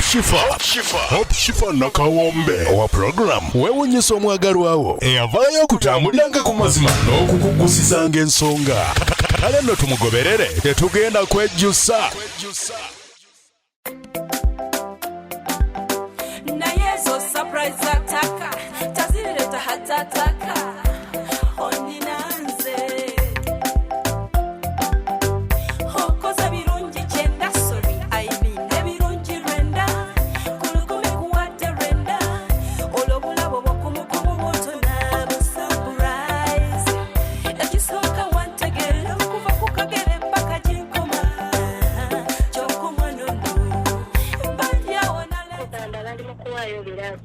Hope Shifa, Hope Shifa Nakawombe owa program weewunyisa omwagalwawo eyavaayo okutambuliranga ku mazima n'okukugusizanga ensonga. Kale nno tumugoberere, tetugenda kwejjusa. Naye ezo surprise zataka tazireta hatataka onina nze okoze birungi kyenda, sorry, I mean ebirungi 90 ku 1,000 kuwadde 90. Olwo obulabo bwokumukumu butona bu surprise. Ekisooka wantegeera okuva ku kagere mpaka gyenkoma, kyokka omwana ono bandyawo nale. Uganda bali mu kuwaayo birabo.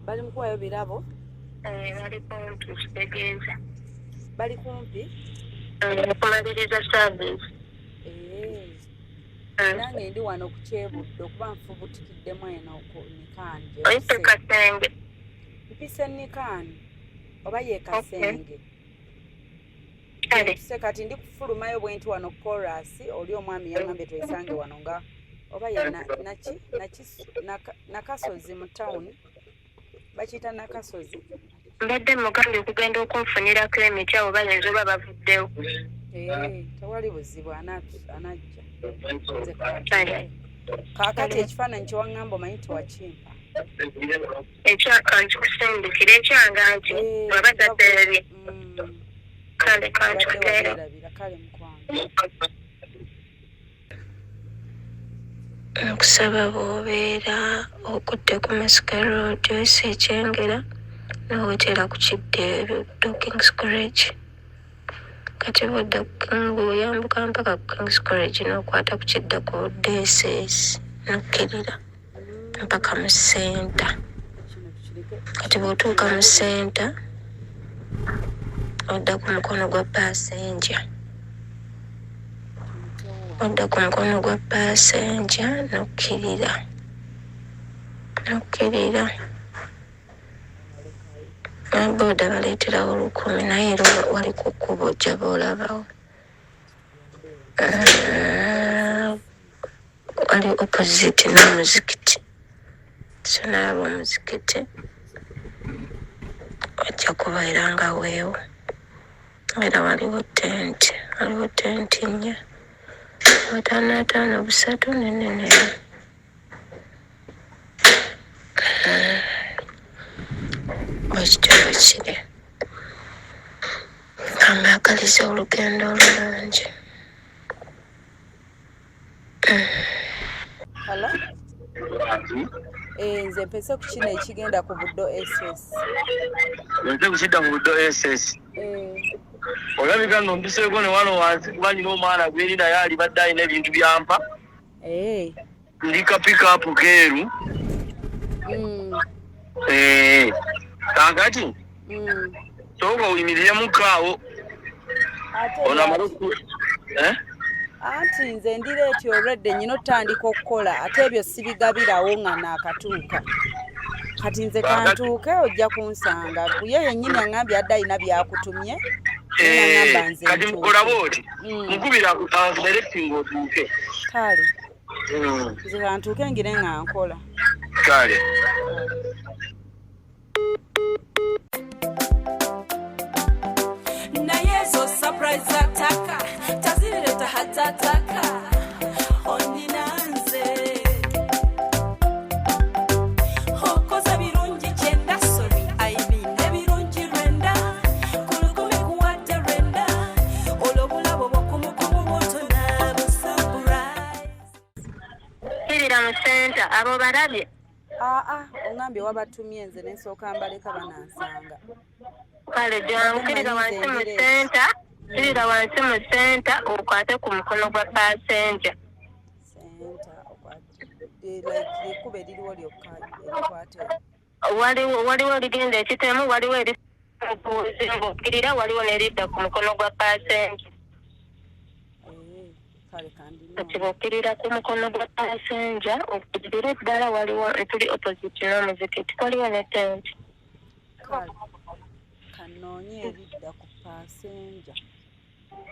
Bali mu kuwaayo birabo? Eh, bali kumpi, kitegeeza. Bali kumpi? Okumaliriza service. Eh, nange ndi wano ku Kyebuddo okuba nfubutikiddemu eno ku Nikaani. Oyite Kasenge. Mpise Nikaani oba ye Kasenge. Kale. Mpise kati ndi kufulumayo bwe nti wano chorus oli omwami yaŋŋambye twesange wano nga oba ye naki Nakasozi mu tawuni bakiyita Nakasozi. Mbadde mugambye okugenda okunfunirako emiti awo, bayinza oba bavuddewo. Eh, tewali buzibu, anajja. Nze Kale. Kaakati ekifaananyi kyewaŋŋamba omanyi tewakimpa. Ekyaka nkikusindikira ekyanga nti Eh, bwaba tateebye. Kale. Obadde Kankikuteere. wabyerabira. Kale mukwano. Nkusaba bw'obeera okudde ku Masaka Road, oyise ekyengera n'owetera ku kiddeeru Kings College. Kati bw'odda ng'oyambuka mpaka ku Kings College n'okwata ku kidda ku DSS n'okkirira mpaka mu center. Kino tukireke. Kati bw'otuuka mu center odda ku mukono gwa passenger, odda ku mukono gwa passenger n'okkirira, n'okkirira. Abooda baleeterawo 1,000, naye era wali ku kkubo ojja boolabawo. Ah, wali opposite n'omuzikiti, so nalaba omuzikiti wajja kubeera nga weewo. Era waliwo tenti, waliwo tenti nnya, ataano ataano busatu nenene. Bwekityo bwe kiri. Kambaagaliza olugendo olulungi. Hello? Eh, nze mpese ku kino ekigenda ku Buddo SS. Nze kukidda mu Buddo SS. Eh, Olabika nno mpiseeko ne wano wansi kuba nina omwana gweri naye alibadde alina ebintu byampa. Ndi ka pickup keeru. Eh, kaakati sooka oyimiriremu kaawo. Ate ono amale lwaki? Eh? Anti nze ndi late already, nyina otandika okukola, ate ebyo sibigabirawo nga naakatuuka. Kati nze kantuuke ojja kunsanga. Ye yennyini aŋŋambye adde alina byakutumye. Eh, Naŋŋamba nze kati ntuuke. olaba oti mukubira directing otuuke. Kale. Nze kantuuke ngire nga nkola. Kale. Naye ezo surprise zataka tazireta hatataka onina nze okoze birungi kyenda, sorry, I mean ebirungi 90 ku 1,000 kuwadde 90. Olwo obulabo bwokumukumu butona bu surprise. Kirira mu center, abo balabye. Aa, oŋŋambye wabatumye, nze ne nsooka mbaleka banansanga. Kale jangu, kirira wansi mu center, kirira wansi mu center okwate ku mukono gwa passenger. Center okwate, like ekkubo eririwo lyokka erikwate? Waliwo ligenda ekitemu, waliwo eri ng'okkirira, waliwo n'eridda ku mukono gwa passenger. Eh, kale kandino. Kati bw'okkirira ku mukono gwa passenger okkirire ddala, waliwo tuli opposite n'omuzikiti, waliwo ne tent. Kale kanoonye eridda ku passenger,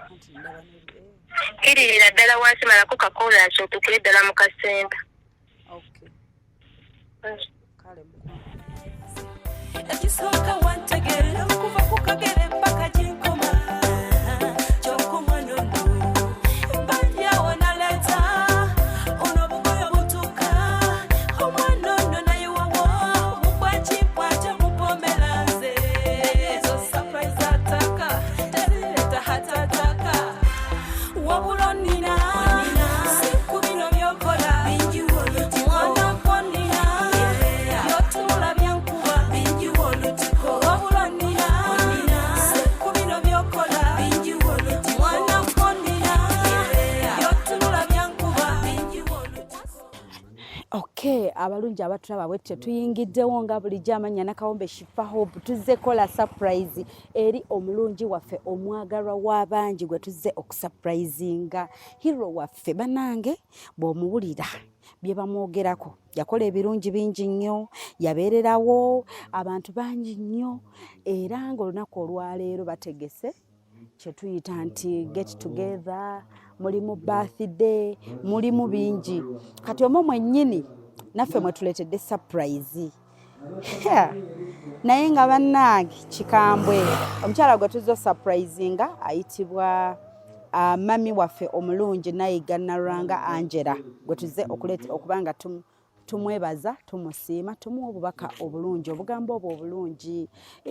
anti ndaba ne Kiririra ddala wansi, malako kakoolaasi otuukire ddala mu ka center. Okay. Kale mukwano. Ekisooka wantegeera okuva ku kagere mpaka gyenkoma, kyokka omwana ono mbadyawo naleeta ono obugoye obutuuka omwana ono nayiwawo mubwakimpwate mupomera nze ezo surprise ataka tezireeta hatataka wabula onina si ku bino byokola mwana gwonina byotunula byankuba wabula onina si ku bino byokola mwana gwonina byotunula byankuba. Okay, abalungi abatulaba, bwetyo tuyingiddewo nga bulijjo amannya Nakawombe Shifa Hope. Tuzze kola surprise eri omulungi waffe, omwagalwa w'abangi, gwe tuzze okusurprisinga, hero waffe. Bannange, bw'omuwulira bye bamwogerako, yakola ebirungi bingi nnyo, yabeererawo abantu bangi nnyo, era ng'olunaku olwaleero bategese kyetuyita nti get together, mulimu birthday, mulimu bingi. Kati omwo mwennyini naffe mwetuleetedde surprise. Naye nga bannange kikambwe, omukyala gwe tuzza surprisinga ayitibwa mami waffe omulungi Nayiga Nalwanga Angela, gwe tuzze okuba nga tumwebaza, tumusiima, tumuwa obubaka obulungi, obugambo obwo obulungi.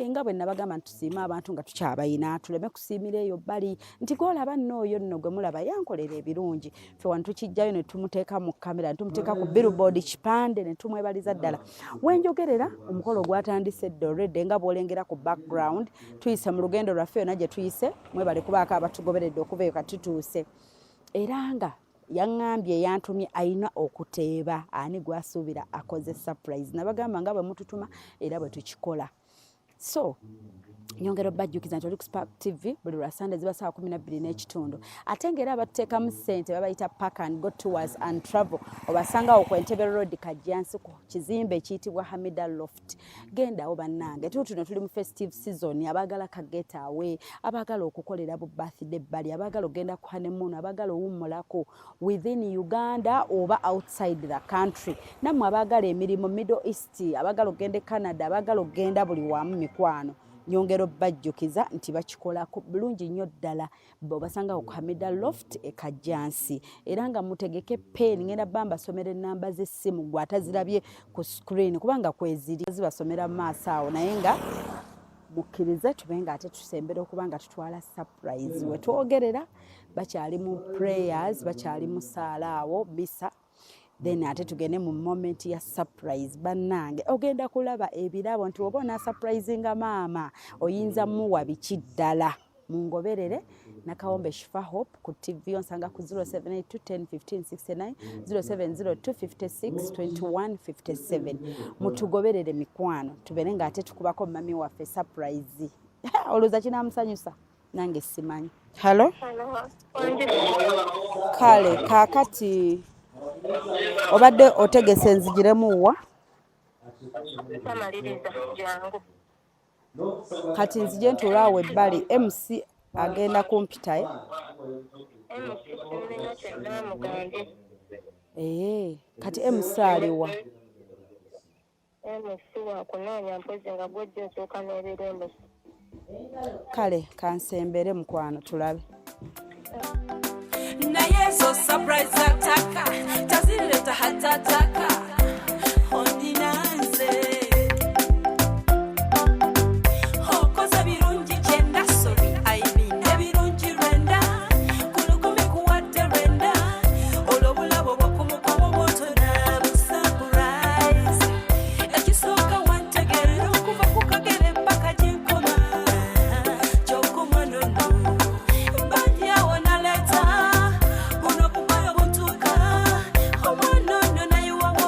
Nga bwe nabagamba nti tusiime abantu nga tukyabayina, tuleme kusiimira eyo bbali nti gwolaba nno oyo nno gwe mulaba yankolera ebirungi. Ffe wano tukijjayo ne tumuteeka mu kamera, ne tumuteeka ku billboard, kipande, ne tumwebaliza ddala. Wenjogerera omukolo gwatandise dda already, nga bw'olengera ku background. Tuyise mu lugendo lwaffe yonna gye tuyise, mwebale kubaako abatugoberedde okuva eyo. Kati tutuuse, era nga yaŋŋambye, yantumye alina okuteeba ani gwasuubira akoze surprise. Nabagamba nga bwe mututuma era bwe tukikola. So nyongera obajjukiza nti oli ku Spark TV buli lwa Sande, ziba saawa 12:30. Ate ngaera abatuteekamu ssente babayita Park and Go Tours and Travel. Obasangawo ku Entebbe Road, Kajjansi, ku kizimbe ekiyitibwa Hamida Loft. Gendawo bannange. Tutuno tuli mu festive season. Abaagala ka get away, abaagala okukolera bu birthday bali, abaagala okugenda ku honeymoon, abaagala owummulako within Uganda oba outside the country, nammwe abaagala emirimu Middle East, abaagala okugenda e Canada, abaagala okugenda buli wamu, mikwano, nyongera obbajjukiza nti bakikolako bulungi nnyo ddala. Obasangawo ku Hamida Loft e Kajjansi. Era nga mutegeke pen, ngenda bba mbasomera ennamba z'essimu gwe atazirabye ku screen, kubanga kweziri zibasomera mu maaso awo. Naye nga mukkirize tube nga ate tusembera okuba nga tutwala surprise. We twogerera bakyali mu prayers, bakyali mu saala awo misa, then ate tugende mu moment ya surprise. Bannange, ogenda kulaba ebirabo nti oba onaasurprisinga maama, oyinza muwa biki ddala? Mungoberere, Nakawombe Shifa Hope ku TV. Onsanga ku 078 10 15 69, 0702 56 21 57. Mutugoberere mikwano, tubeere nga ate tukubako mami waffe surprise. Olowooza kinaamusanyusa? Nange simanyi. Hallo. Kale kaakati obadde otegese nzigiremu wa? Tamaliriza, jangu. Kati nzije ntuule awo ebbali, MC agenda kumpitayo? MC sirina kyennaamugambye. Ee, kati MC aliwa? MC wakunoonya, mpozi nga gwojja osooka n'obeera MC. Kale kansembere mukwano, tulabe. Naye ezo surprise ataka tazireta hatataka onina nze okoze birungi kyenda, sorry, I mean ebirungi 90 ku 1,000 kuwadde 90. Olwo obulabo bwokumukomo bwotona bu surprise. Ekisooka wantegeera okuva ku kagere mpaka gyenkoma, kyokka omwana ono mbadyawo naleeta buno bugoyo butuuka omwana ono nayiwawo.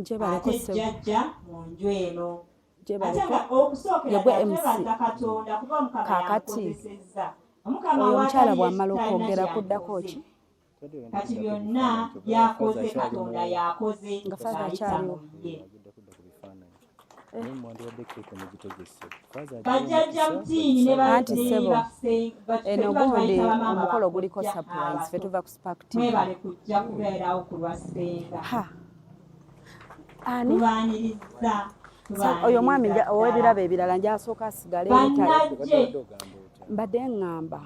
Gyebaleko Ate ssebo. jjajja mu nju eno. Ate Gyebaleko. nga okusookera Yegwe ddala MC. twebaza Katonda kuba Omukama Kaakati yamukozesezza. Omukama oyo omukyala awatali bw'amala Yesu talina okwogera kuddako kyankoze. ki? Kati byonna by'akoze Katonda y'akoze Nga faaza ng'ayita akyaliwo. mu ye. Bajjajja Mutiini ne ba- Anti ne ssebo, bafuse- ba- eno ffe tuba gundi tubayita bamaama omukolo guliko bakojja surprise ffe abato. tuva ku Spark TV. Mwebale kujja kubeerawo ku lwa Ssenga. Ha. Ani? Tubaaniriza, Oyo omwami tubaaniriza ddala. ow'ebirabo ebirala njasooka asigale ebitale. Bannajje. Mbadde ŋŋamba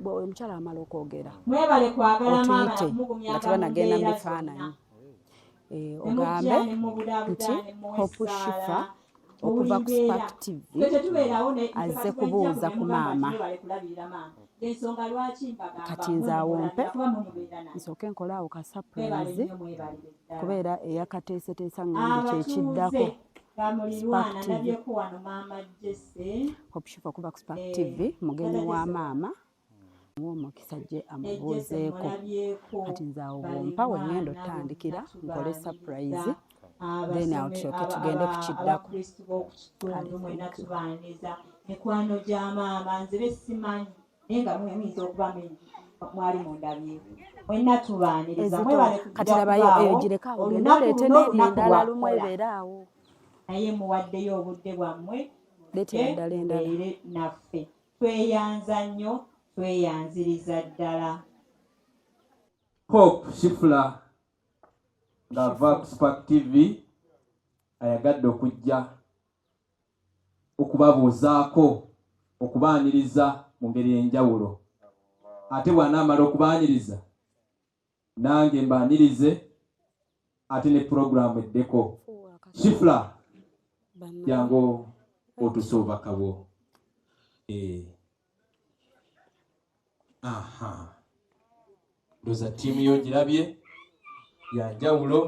bwe omukyala amala okwogera Mwebale kwagala maama otuyite nga nakumugumyanga mu tebanagenda mu mbeera bifaananyi zonna. Eh, Ne ogambe mujja ne mubudaabuda nti ne muwa Hope essaala Shifa mu okuva buli ku mbeera. Spark TV Ffe tetubeerawo ne azze kati kubuuza bw'ajja ku ne mugamba nti maama. mwebale kulabirira maama. Ensonga lwaki mbagamba Kati mmwe nze awo mpe mumulabira kuba mwe mubeera naye. nsooke nkole awo ka Mwebale surprise nnyo mwebalire ddala. kubeera eyakateeseteesa ngambye kyekiddako. Abatuuze bamulirwana Spark TV. ndabyeko wano maama Jesse. Hope Shifa okuva ku Spark Eh, TV mugenyi Taata wa Jesse maama ow'omukisa gye ne Jesse amubuuzeeko. mulabyeko Kati nze awo bwompa we ŋŋenda balirwana otandikira bonna nkole tubaaniriza. surprise then awo Abasome tusooke tugende ku kiddako. Abakristu b'oku kitundu Kale, mwenna thank you. tubaaniriza. Mikwano gya maama nze be simanyi naye nga mwe muyinza okuba mwali mundabyeko. Mwenna tubaaniriza. Ezito Mwebale kati kujja labayo eyo kubaawo. gireke awo ogende Olunaku oleete luno n'eri olunaku endala lwa lumu kukola. ebeere awo. Naye muwaddeyo obudde bwammwe Leetera mujje ddala endala. mubeere naffe. Tweyanza nnyo, tweyanziriza ddala. Hope Shifula ng'ava Shifa. ku Spark TV ayagadde okujja okubabuuzaako okubaaniriza mu ngeri ey'enjawulo ate bw'anaamala okubaaniriza nange mbaanirize ate ne pulogulaamu eddeko. Fuuwa akasolo. Shifula Bannange. jangu otuuse obubaka bwo. Eh. Aha. Ndoza ttiimu yo girabye ya njawulo.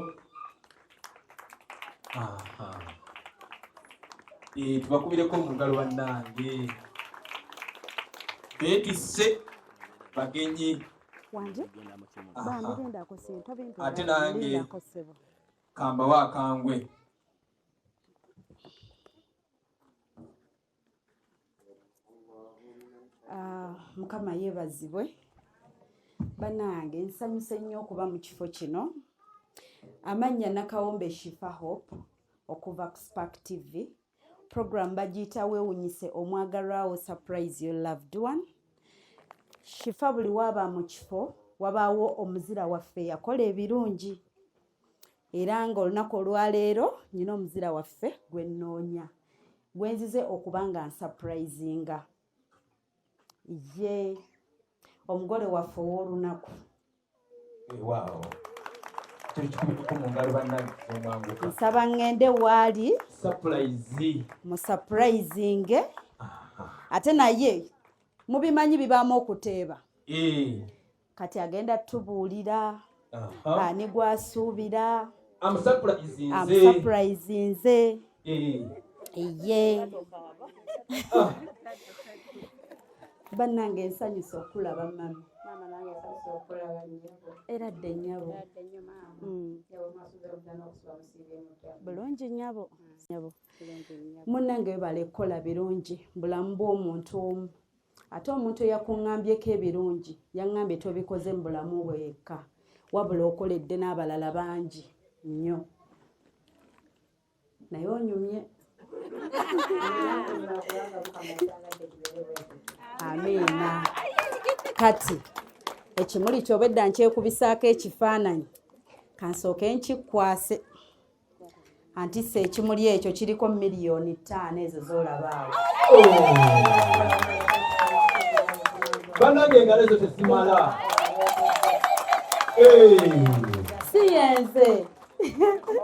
Aha. Eh, tubakubireko mu ngalo bannange. Beetisse bagenyi. Wanje? Aha. Bambi lindako sinto bimpe Ate bambi nange lindako ssebo. kambawo akangwe. Ah, Mukama yeebazibwe. Bannange nsanyuse nnyo okuba mu kifo kino. Amannya Nakawombe Shifa Hope okuva ku Spark TV. Program bagiyita weewunyise omwagalwa wo surprise your loved one. Shifa buli waaba mu kifo wabaawo omuzira waffe yakola ebirungi. Era ng'olunaku olwaleero nnyina omuzira waffe gwe nnoonya gwe nzize okuba nga nsurprisinga. Ye omugole waffe ow'olunaku. Weewaawo. Tukikubireko mu ngalo bannange omwanguka. Nsaba ŋŋende waali Surprise. mu surprisinge ate naye mubimanyi bibaamu okuteeba. Eh. Kati agenda tubuulira Aha. ani gw'asuubira. Amusurprisinze. Amusurprisinze. Eh. Ye. Ah. Bannange nsanyuse okulaba mami. Maama nange nsanyuse okulaba nnyabo. Era dde nnyabo. Era dde nnyo maama. Nnyabo mwasuze mutya n'okusiba musiibye mutya? Bulungi nnyabo. Nnyabo. Bulungi nnyabo. Munnange webale kukola birungi bulamu bw'omuntu omu. Ate omuntu eyakuŋŋambyeko ebirungi yaŋŋambye tobikoze mu bulamu bwe yekka wabula okoledde n'abalala bangi nnyo. Naye onyumye. Amiina. Kati ekimuli ky'obwedda nkyekubisaako ekifaananyi kansooke nkikwase. Antisse ekimuli ekyo kiriko 5 miliyoni ezo z'olaba awo. Bannange engalo ezo tezimala. Eh. Si yenze.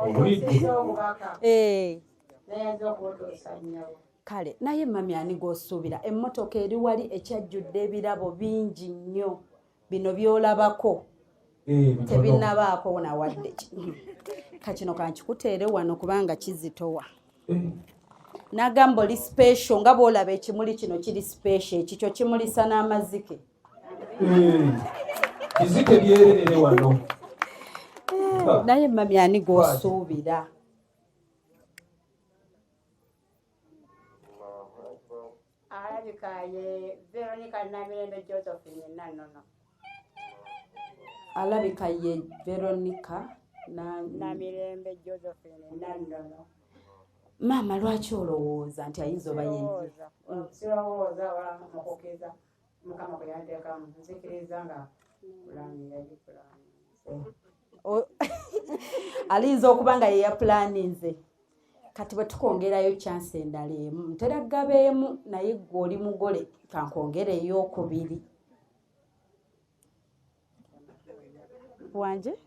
Owulidde. Obubaka. Eh. Neyanza okubutuusa nnyabo. Kale naye mami ani gw'osuubira emmotoka eri wali ekyajjudde ebirabo bingi nnyo bino by'olabako Eh, bitono. tebinnabaako nawadde kakino kankikuteere wano kubanga kizitowa. Eh. N'agamba oli special nga bw'olaba ekimuli kino kiri special ekikyo kimulisa n'amazike. Eh. Bizike byererere wano. Naye mami ani gw'osuubira? Alabika ye Veronica Namirembe Josephine Nannono. Alabika ye Veronica Namirembe Josephine Nannono. Maama lwaki olowooza nti ayinza oba ye? Sirowooza wala mukukkiriza Mukama kwe yanteekamu, nzikiriza nga pulaani yagipulaani. Alinza okuba nga ye yapulaninze. Kati bwe tukwongerayo chance endala emu, ntera gaba emu naye ggwe oli mugole, kankwongere ey'okubiri. Wanje?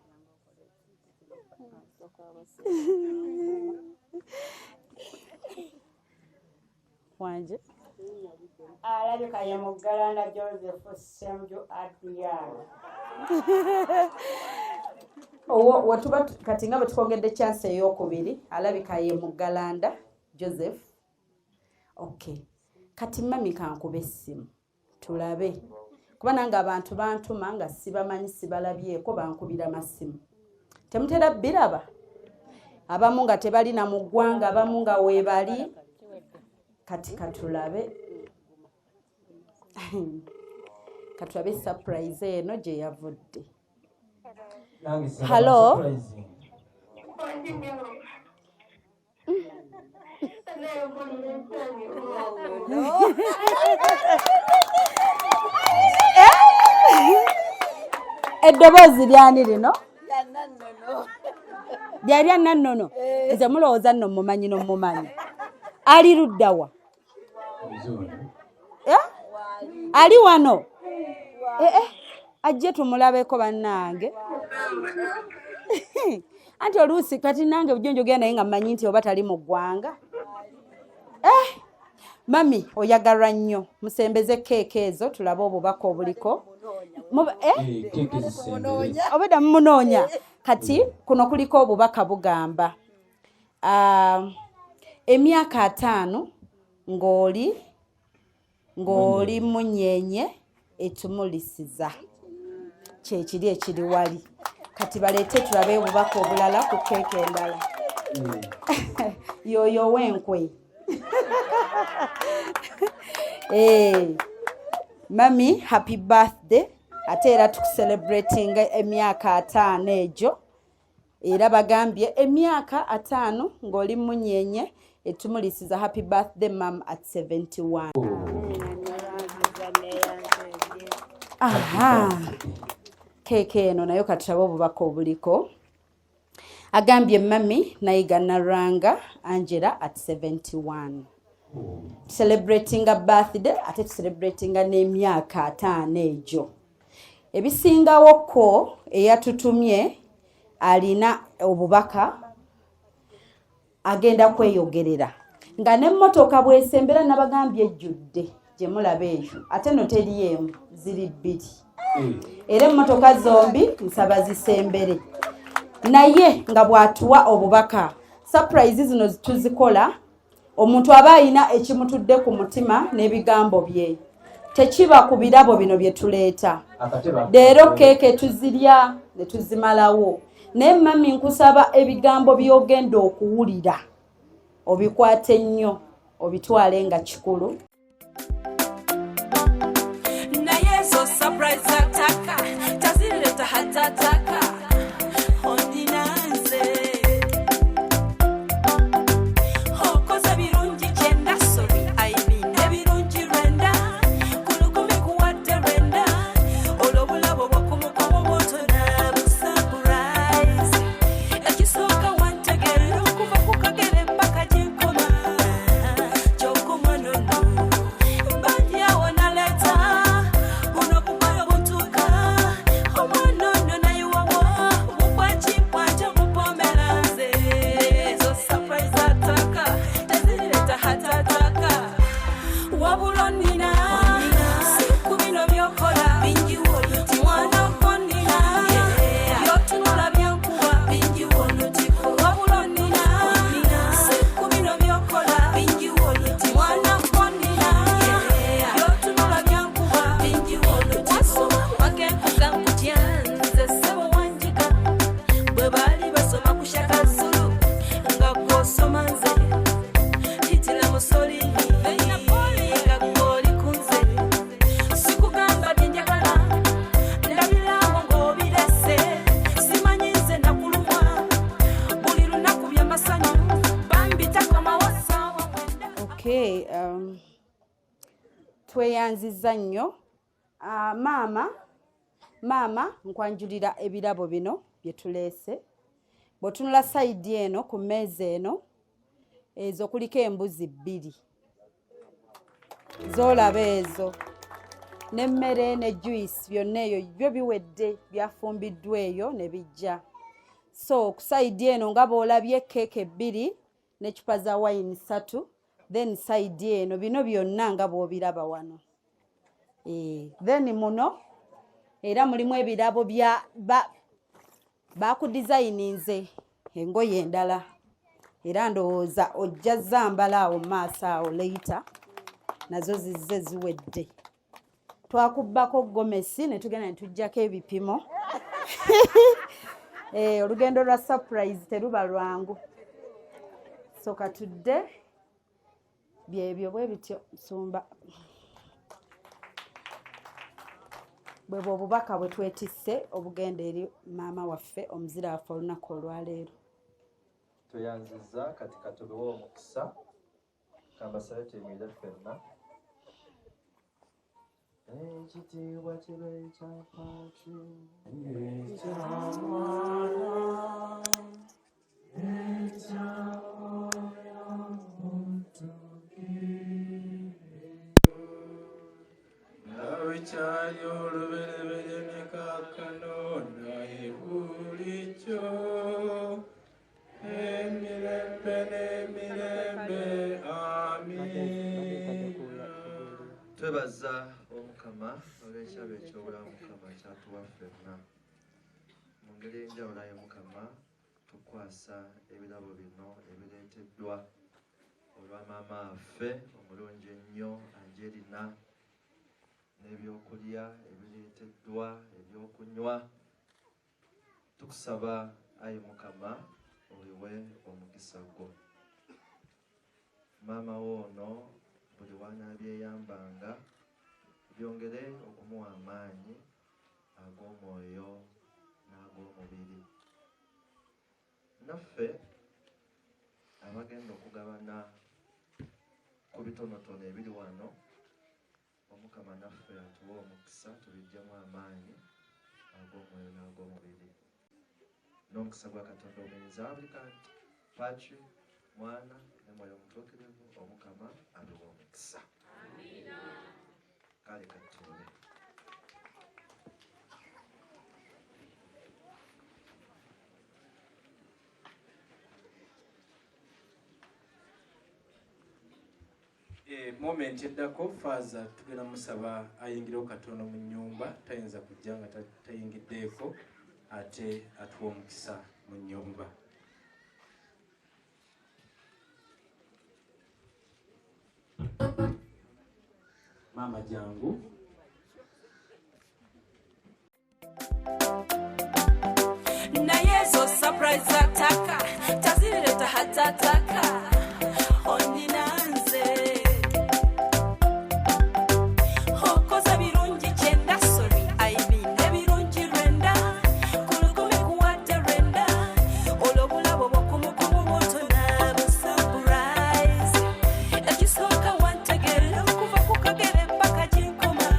Wanje? Alabika ye Muggalanda Joseph Ssemujju Adrian. Wetuba kati nga bwe tukwongedde chance ey'okubiri, alabika ye Muggalanda Joseph. Okay. Kati mami kankube essimu tulabe, kuba nange abantu bantuma nga sibamanyi, sibalabyeko, bankubira masimu. Temutera biraba, abamu nga tebalina mu ggwanga, abamu nga weebali. Kati katulabe, katulabe surprise eno gye yavudde. Hello? Eddoboozi lyani lino? Lyali Nannono. Nze mulowooza nno mumanyi nomumanyi. Ali luddawa? Ali wano? Ajje tumulabeko bannange. Anti oluusi kati nange bulijjo njogera naye nga mmanyi nti oba tali mu ggwanga. Mami oyagalwa nnyo, musembeze keeke ezo tulabe obubaka obuliko. Obedda mumunoonya. Kati kuno kuliko obubaka bugamba emyaka 50 ng'oli munyenye etumulisiza, kyekiri ekiri wali. Kati baleete tulabe obubaka obulala ku keeke endala. Yoyo ow'enkwe. Mami happy birthday, ate era tukucelebratinga emyaka 50 egyo. Era bagambye emyaka 50 ng'oli munyenye etumulisiza. Happy birthday mam at 71. Aha, keeke eno nayo katulabe obubaka obuliko. Agambye mami Nayiga Naranga Angela at 71, celebrating a birthday, ate tucelebratinga n'emyaka 50 egyo. Ebisingawo ko eyatutumye alina obubaka agenda kweyogerera nga n'emmotoka bwesembera. Nabagambye ejjudde gye mulaba eyo, ate no teri emu, ziri bbiri, era emmotoka zombi nsaba zisembere. Naye nga bw'atuwa obubaka, surprise zino tuzikola omuntu aba alina ekimutudde ku mutima n'ebigambo bye, tekiba ku birabo bino bye tuleeta leero. Keeke tuzirya ne tuzimalawo, naye mami nkusaba ebigambo by'ogenda okuwulira obikwate nnyo, obitwale nga kikulu. Naye ezo surprise zataka tazireta hatataka ondinanze okoze birungi kyenda, sorry, I mean ebirungi 90 ku 1000 kuwadde 90. Olwo obulabo bwokumukomo bwotona busurprise. Ekisooka wantegeera okuva ku kagere mpaka gyenkoma, kyokka omwana ono bangi awo naleeta buno bugoyo buntu. Tweyanzizza nnyo. Maama nkwanjulira ebirabo bino bye tuleese. Bw'otunula sayidi eno ku mmeeza eno, ezo kuliko embuzi 2 z'olaba ezo, n'emmere ne juice byonna eyo byo biwedde, byafumbiddwa eyo ne bijja. So ku sayidi eno nga bw'olabye keeke 2 n'eccupa za wayini 3, then sayidi eno bino byonna nga bw'obiraba wano. Then muno era mulimu ebirabo bya bakudizayininze engoye endala, era ndowooza ojja zambala awo mu maaso awo later, nazo zizze ziwedde. Twakubbako gomesi ne tugenda ne tuggyako ebipimo. Olugendo lwa surprise teruba lwangu. So katudde byebyo bwe bityo nsumba. Bwe bwe obubaka bwe twetisse obugenda eri maama waffe omuzira waffe olunaku olwaleero. Tweyanzizza, kati katubewe omukisa, kambasabe tuyimirire ffenna. Ekitiibwa kibe kya Patri, ekya Mwana, ekya Mwoyo Mutukuvu. Nga bwe kyali olubereberye ne kaakano naye bulijjo, emirembe n'emirembe. Amiina. Twebaza Omukama olw'ekirabo eky'obulamu Mukama kyatuwa ffenna. Mu ngeri ey'enjawulo ayi Mukama, tukwasa ebirabo bino ebireeteddwa olwa maama waffe omulungi ennyo Angelina, n'ebyokulya ebireeteddwa, ebyokunywa. Tukusaba ayi Mukama obiwe omukisa gwo. Maama wo ono buli w'anaabyeyambanga byongere okumuwa amaanyi ag'omwoyo n'ag'omubiri. Naffe abagenda okugabana ku bitonotono ebiri wano, Omukama naffe atuwe omukisa tubiggyemu amaanyi ag'omwoyo n'ag'omubiri. N'omukisa gwa Katonda omuyinza wa buli kantu, Patri, Mwana ne Mwoyo Omutuukirivu, Omukama abiwe omukisa. Kale katuule. Moment eddako Faaza tugenda musaba ayingirewo katono mu nnyumba, tayinza kujja nga tayingiddeeko, ate atuwa omukisa mu nnyumba. Maama jangu. Naye ezo surprise ataka tazireta hatataka onina nze okoze birungi kyenda, sorry I mean ebirungi 9, ku 1000 kuwadde 9, olwo obulabo bwokumukumu butona bu surprise. Ekisooka wantegeera okuva ku kagere mpaka gyenkoma,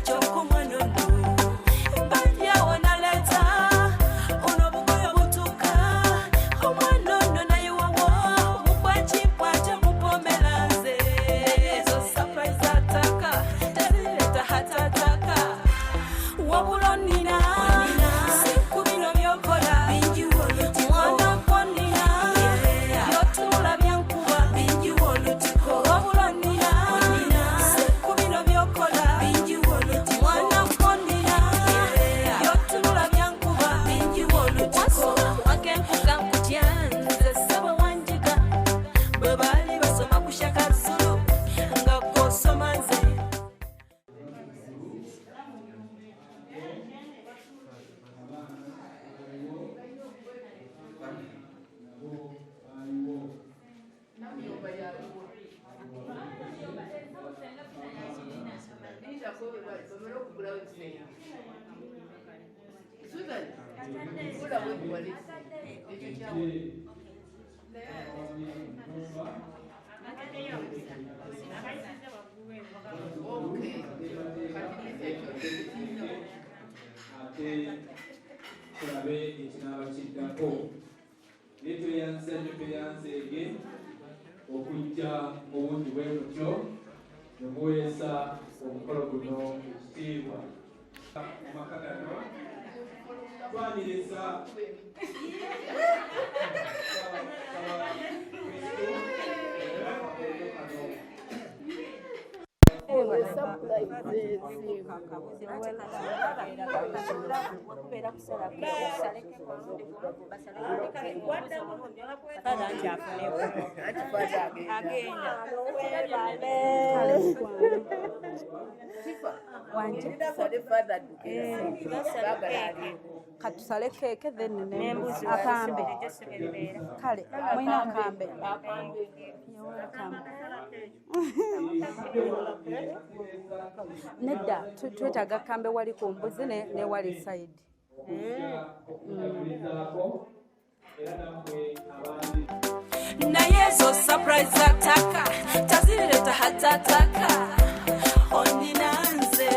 kyokka omwana ono bandyawo naleeta ono obugoyo butuuka, omwana ono naye wawo mukwakimpwate mupomera nze. Ezo surprise ataka tazireta hatataka, wabula onnina si ku bino byokola, mwana kwonnina byotunula byankuba, wabula onnina si ku bino byokola, mwana kwonnina byotunula byankuba. Wasoma wakenkuka nkutya nze ssebo wanjiga, bwe baali basoma ku Shaka Zulu nga gw'osoma nze. Ate tulabe ekinaaba kiddako, naye tweyanza nnyo, tweyanzeege okujja mu bungi bwe mutyo ne muweesa omukolo guno ekitiibwa. Mu maka gano twaniriza Katusale keeke then nembuzi akambe. Kale mulina akambe. Nedda, twetaaga kambe wali ku mbuzi ne wali side. Naye zo surprise ataka tazireta hatataka onina nze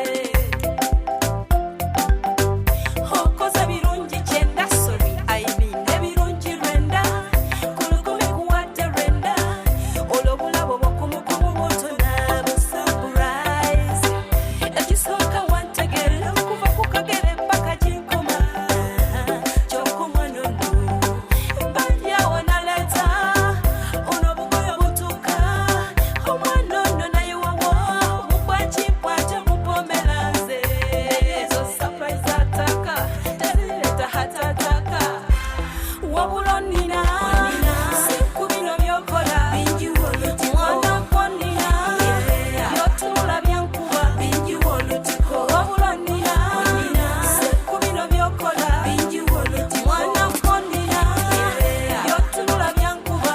okoze birungi kyenda, sorry I mean ebirungi lwenda, ku 10 kuwadde 9, olwo obulabo bwokumukumu butona bu surprise. Ekisooka wantegeera okuva ku kagere paka ginkoma, kyokka omwana ono mbadyawo naleeta ono obugoye butuuka, omwana ono naye wawo mubwakimpwate mupomera nze. Ezo surprise ataka tazireta hatataka, wabula onnina si ku bino byokola, mwana gwonnina byotunula byankuba, wabula onnina si ku bino byokola, mwana gwonnina byotunula byankuba.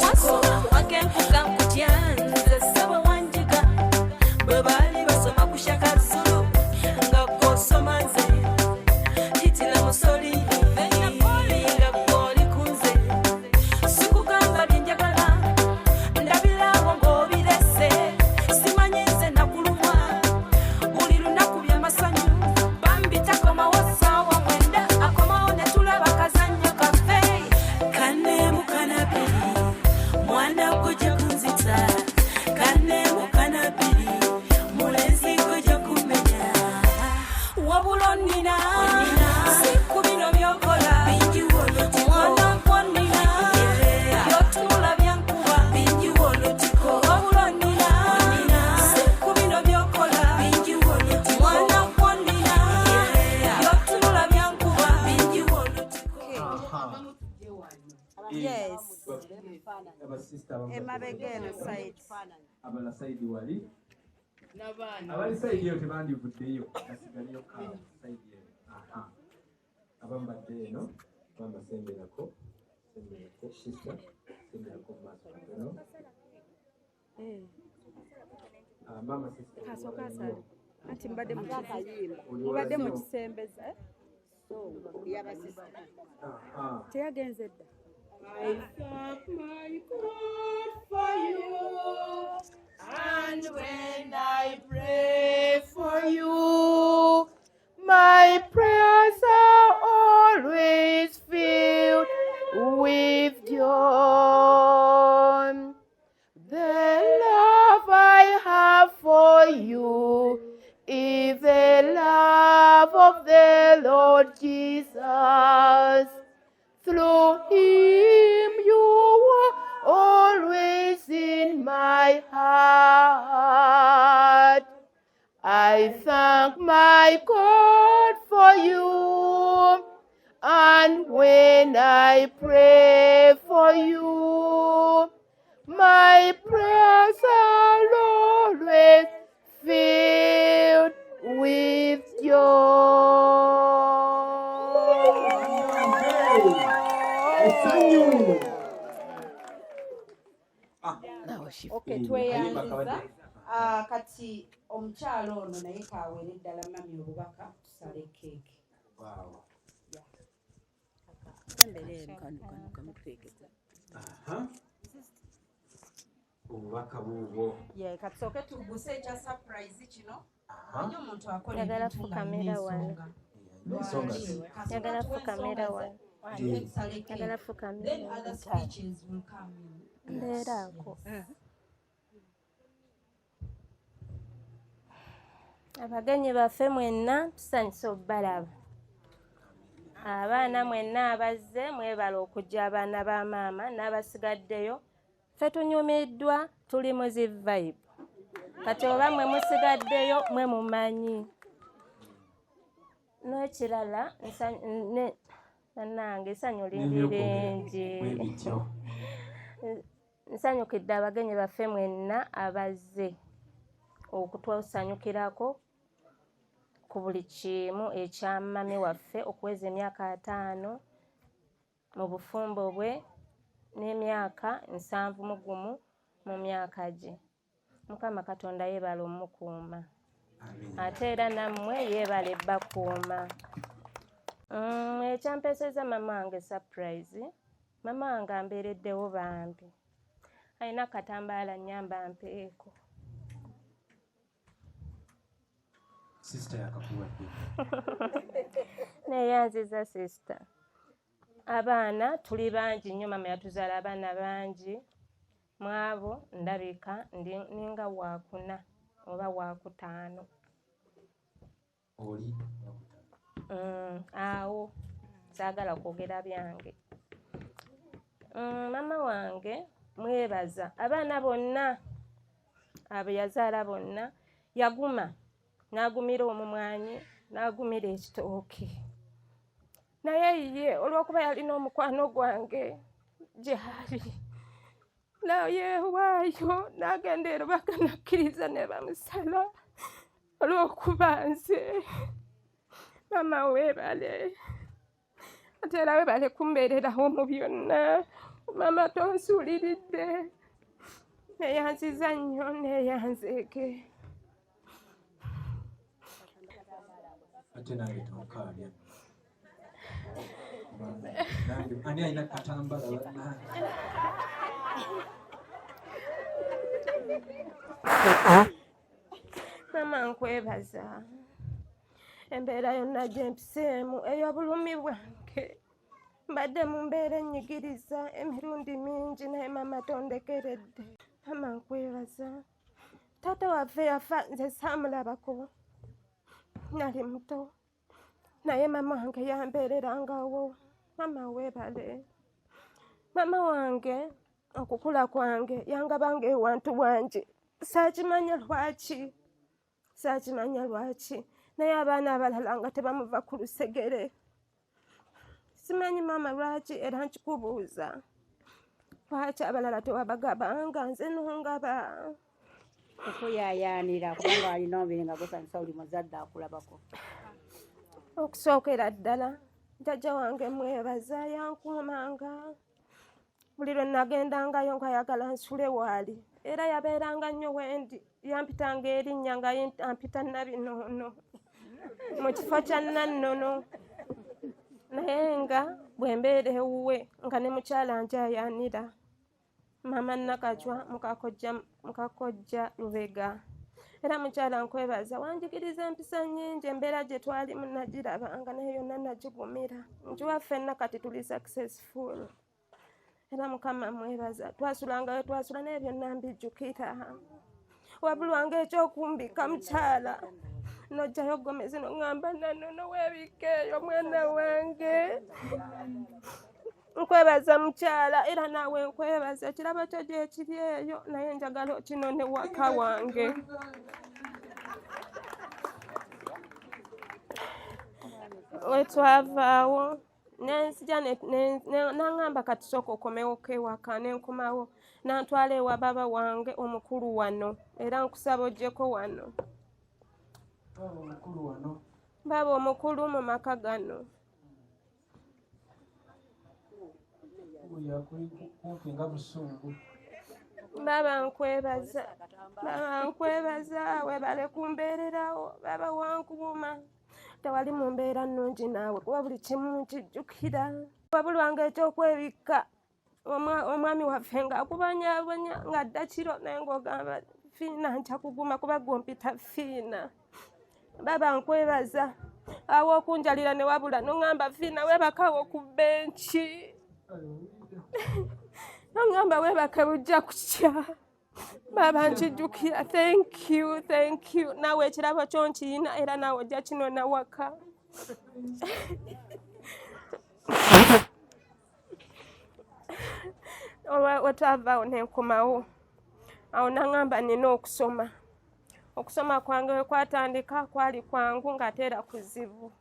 Wasoma wakenkuka nkutya nze ssebo wanjiga, bwe baali basoma ku Shaka Zulu nga gw'osoma nze hitila musoli nga gw'oli ku nze, sikugamba bye njagala ndabirawo ng'obirese, simanyi nze nakulumwa buli lunaku byamasanyu, bambi takomawo ssaawa 9, akomawo ne tulaba kazannyo kaffe kanemu kanabiri, mwana gujja kunzita kanemu kanabiri, mulenzi gujja kumenya, wabula onnina si ku bino byokola, mwana gwonnina byotunula byankuba, wabula onnina si ku bino byokola, mwana gwonnina byotunula byankuba. Yes. Abasista abamu Emabega eno side. Abala side wali, abali side eyo tebandivuddeyo, basigaleyo kaawo side eno. Aha, abamu badde eno, abamu basemberako, semberako sister, semberako mu maaso katono. Ah, mama sister. Kasooka asale. Anti mbadde mu Oli mubadde wala nnyo. mukisembeza, eh? Aha. Teyagenze dda. I thank my God for you, and when I pray for you, my prayers are always filled with joy. The love I have for you is the love of the Lord Jesus. Through him you are always in my heart. I thank my God for you, and when I pray for you, my prayers are always filled with joy. Essanyu. Okay, Eh, tweyanziza. akayimba kabadde. Ah, kati omukyalo ono naye kawere ddala mami obubaka, tusale keeke. Wow. Embere eno. Aha. Obubaka buubwo. Ye katusooke tugguse ekya surprise kino. Manyi omuntu akola Njagala ebintu nga fukamira alina wano. ensonga. Ensonga ze. Njagala fukamira wano. Njagala fukamira Then other speeches will come in. Mbeeraako. Abagenyi baffe mwenna tusanyuse obbalaba. Abaana mwenna abazze mwebale okujja, abaana ba maama n'abasigaddeyo. Ffe tunyumiddwa, tuli mu zi vibe. Kati oba mwe musigaddeyo mwe mumanyi. N'ekirala bannange essanyu lindi lingi. Bwe bityo. Nsanyukidde abagenyi baffe mwenna abazze okutwasanyukirako ku buli kimu ekya mami waffe okuweza emyaka 50 mu bufumbo bwe n'emyaka 71 mu myaka gye. Mukama Katonda yeebale omukuuma. Ate era nammwe yeebale bakuuma. Ekyampeesezza mama wange surprise, mama wange ambeereddewo bambi. Alina akatambaala nnyamba mpeeko. Sister yakakuwadde. Neeyanziza sister. Abaana tuli bangi nnyo, mama yatuzaala abaana bangi. Mu abo ndabika ndi ninga waakuna oba waakutaano. Oli Awo saagala kwogera byange. Mama wange mwebaza abaana bonna abo yazaala bonna, yaguma n'agumira omumwanyi n'agumira ekitooke, naye ye olw'okuba yalina omukwano gwange gyali nayeewaayo n'agenda e Lubaga n'akkiriza ne bamusala olw'okuba nze. Maama weebale, ate era weebale kumbeererawo mu byonna. Maama tonsuuliridde, neeyanziza nnyo, neeyanzeeke. Ate nange tonkaabya. Nange ani alina katambala bannange? Maama nkwebaza embeera yonna gye mpiseemu ey'obulumi bwange. Mbadde mu mbeera ennyigiriza emirundi mingi, naye maama tondekeredde. Maama nkwebaza. Taata waffe yafa nze saamulabako, nali muto, naye maama wange yambeererangawo. Maama weebale. Maama wange okukula kwange yangabanga ewantu wangi, saakimanya lwaki, saakimanya lwaki, naye abaana abalala nga tebamuva ku lusegere. Simanyi maama lwaki, era nkikubuuza lwaki abalala tewabagabanga, nze nongaba. Okuyaayaanira kubanga alina omubiri nga gusanyusa buli muzadde akulabako. Okusookera ddala jjajja wange mwebaza, yankuumanga buli lwe nagendangayo ng'ayagala nsule waali, era yabeeranga nnyo wendi, yampitanga erinnya nga ampita Nabinoono mu kifo kya Nannono, naye nga bwe mbeera ewuwe nga ne mukyala njayaanira. Maama Nakacwa mukakojja Lubega, era mukyala nkwebaza, wanjigiriza empisa nnyingi, embeera gye twalimu nagirabanga naye yonna nagigumira. Njiwa ffenna kati tuli successful, era Mukama mwebaza. Twasulangayo twasula, naye byonna mbijjukira. Wabulwanga ekyokumbika mukyala, nojjayo gomezi noŋŋamba Nanono weebikka eyo mwana wange. Nkwebaza mukyala, era naawe nkwebaza, ekirabo kyo gyekiri eyo, naye njagala okinone waka wange. Wetwavaawo nenzija naŋŋamba kati sooka okomewoko ewaka, nenkomawo nantwala ewa baba wange omukulu wano, era nkusaba ojjeko wano. Baba omukulu wano. Baba omukulu mu maka gano. Oyo akuli kumpi nga busungu. Baba nkwebaza, baba nkwebaza, webale kumbeererawo. Baba wankuuma, tewali mu mbeera nnungi naawe, kuba buli kimu nkijjukira. Wabulwanga ekyokwebikka Omwami waffe ng'akubonyabonya ng'adda kiro, naye ng'ogamba Fiina nja kuguma kuba gwompita Fiina. Baba nkwebaza awo okunjalira ne wabula noŋŋamba Fiina weebakawo ku benki, noŋŋamba weebake bujja kukya. Baba nkijjukira. Thank you, thank you. Naawe ekirabo kyo nkiyina era naawe ojja kinona waka. Wetwavaawo nenkomawo awo naŋŋamba nina okusoma. Okusoma kwange we kwatandika kwali kwangu ng'ate era kuzibu.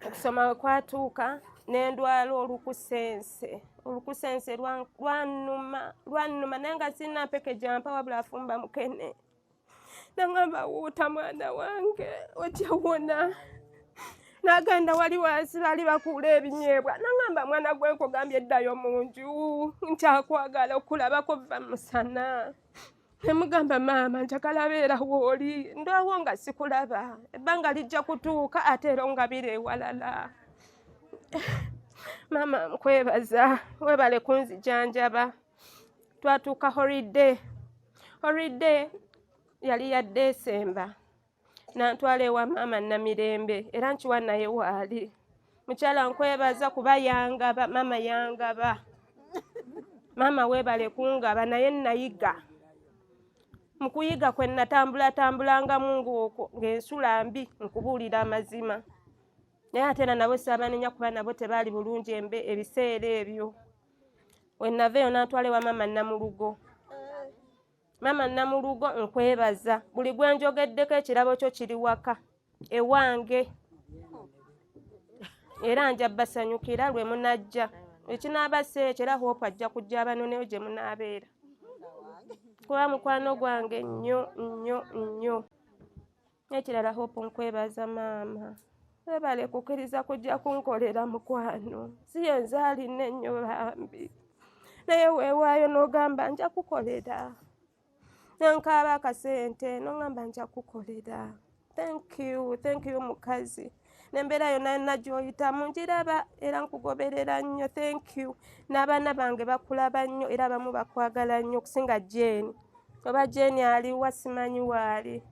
Okusoma we kwatuuka ne ndwala olukusense. Olukusense lwannuma, lwannuma naye nga sirina mpeke gyampa wabula afumba mukene. Nangamba wuuta mwana wange ojja wona. Nagenda wali wansi baali bakuula ebinyeebwa, nangamba mwana gwe nkugambye eddayo mu nju, nkyakwagala okulabako vva musana. Nemugamba maama njagala beera wooli, ndwawo nga sikulaba, ebbanga lijja kutuuka ate era ongabira ewalala. Maama nkwebaza, webale kunzijanjaba. Twatuuka holiday, holiday yali ya Desemba, nantwala ewa maama Namirembe era nkiwa naye waali. Mukyala nkwebaza kuba yangaba, maama yangaba. Maama weebale kungaba, naye nayiga. Mu kuyiga kwe natambulatambulangamu ng'okwo ng'ensula mbi, nkubuulira amazima. Naye ate era nabo saabanenya kuba nabo tebaali bulungi embe ebiseera ebyo. We nava eyo nantwala ewa maama Namulugo. Maama Namulugo nkwebaza, buli gwe njogeddeko ekirabo kyo kiri waka ewange, era nja basanyukira lwe munajja. Ekinaaba si ekyo era Hope ajja kujja abanoneyo gye munaabeera, kuba mukwano gwange nnyo nnyo nnyo. N'ekirala Hope nkwebaza maama, webale kukkiriza kujja kunkolera mukwano, si ye nze alina ennyo bambi, naye weewaayo n'ogamba nja kukolera, nenkaaba akasente n'ogamba nja kukolera. Thank you, thank you mukazi, n'embeera yonna yonna gy'oyitamu ngiraba era nkugoberera nnyo. Thank you. N'abaana bange bakulaba nnyo era abamu bakwagala nnyo okusinga Jane. Oba Jane aliwa simanyi waali,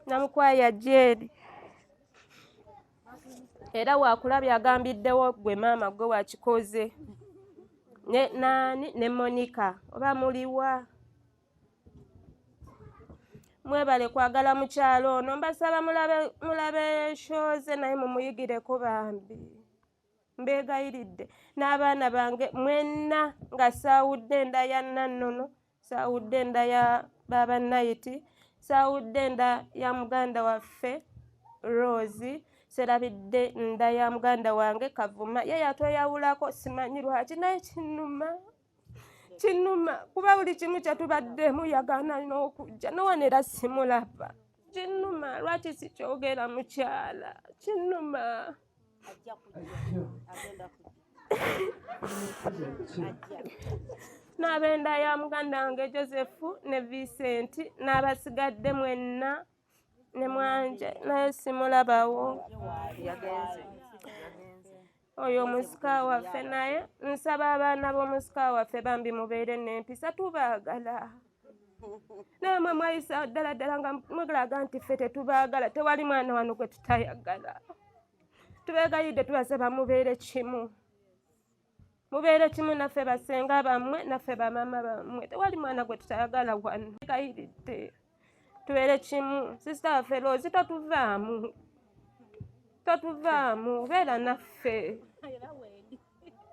namukwaya Jane era wakulabye agambiddewo gwe maama gwe wakikoze ne naani ne Monica oba muliwa. Mwebale kwagala mukyalo ono, mbasaba mulabe mulabe shoze naye mumuyigireko bambi, mbeegayiridde n'abaana bange mwenna nga saawudde enda ya Nannono, saawudde enda ya baaba Nayiti, saawudde enda ya muganda waffe Rose, serabidde nda ya muganda wange Kavuma, ye yatweyawulako simanyi lwaki, naye kinnuma kinnuma kuba buli kimu kyetubaddemu yagaana n'okujja nowano era simulaba. Kinnuma lwaki sikyogera mukyala, kinnuma. N'abenda ya muganda wange Joseph ne Vincent n'abasigadde mwenna ne mwanje, naye simulabawo oyo omusika waffe. Naye nsaba abaana b'omusika waffe bambi mubeere n'empisa, tubaagala. Naye mwe mwayisa ddala ddala nga mulaga nti ffe tetubaagala, tewali mwana wano gwe tutayagala. Tubeegayidde tubasaba mubeere kimu, mubeere kimu naffe basenga bammwe, naffe bamaama bammwe, tewali mwana gwe tutayagala wano. Gayiridde tubeere kimu. Sisita waffe Rose totuvaamu, totuvaamu, beera naffe,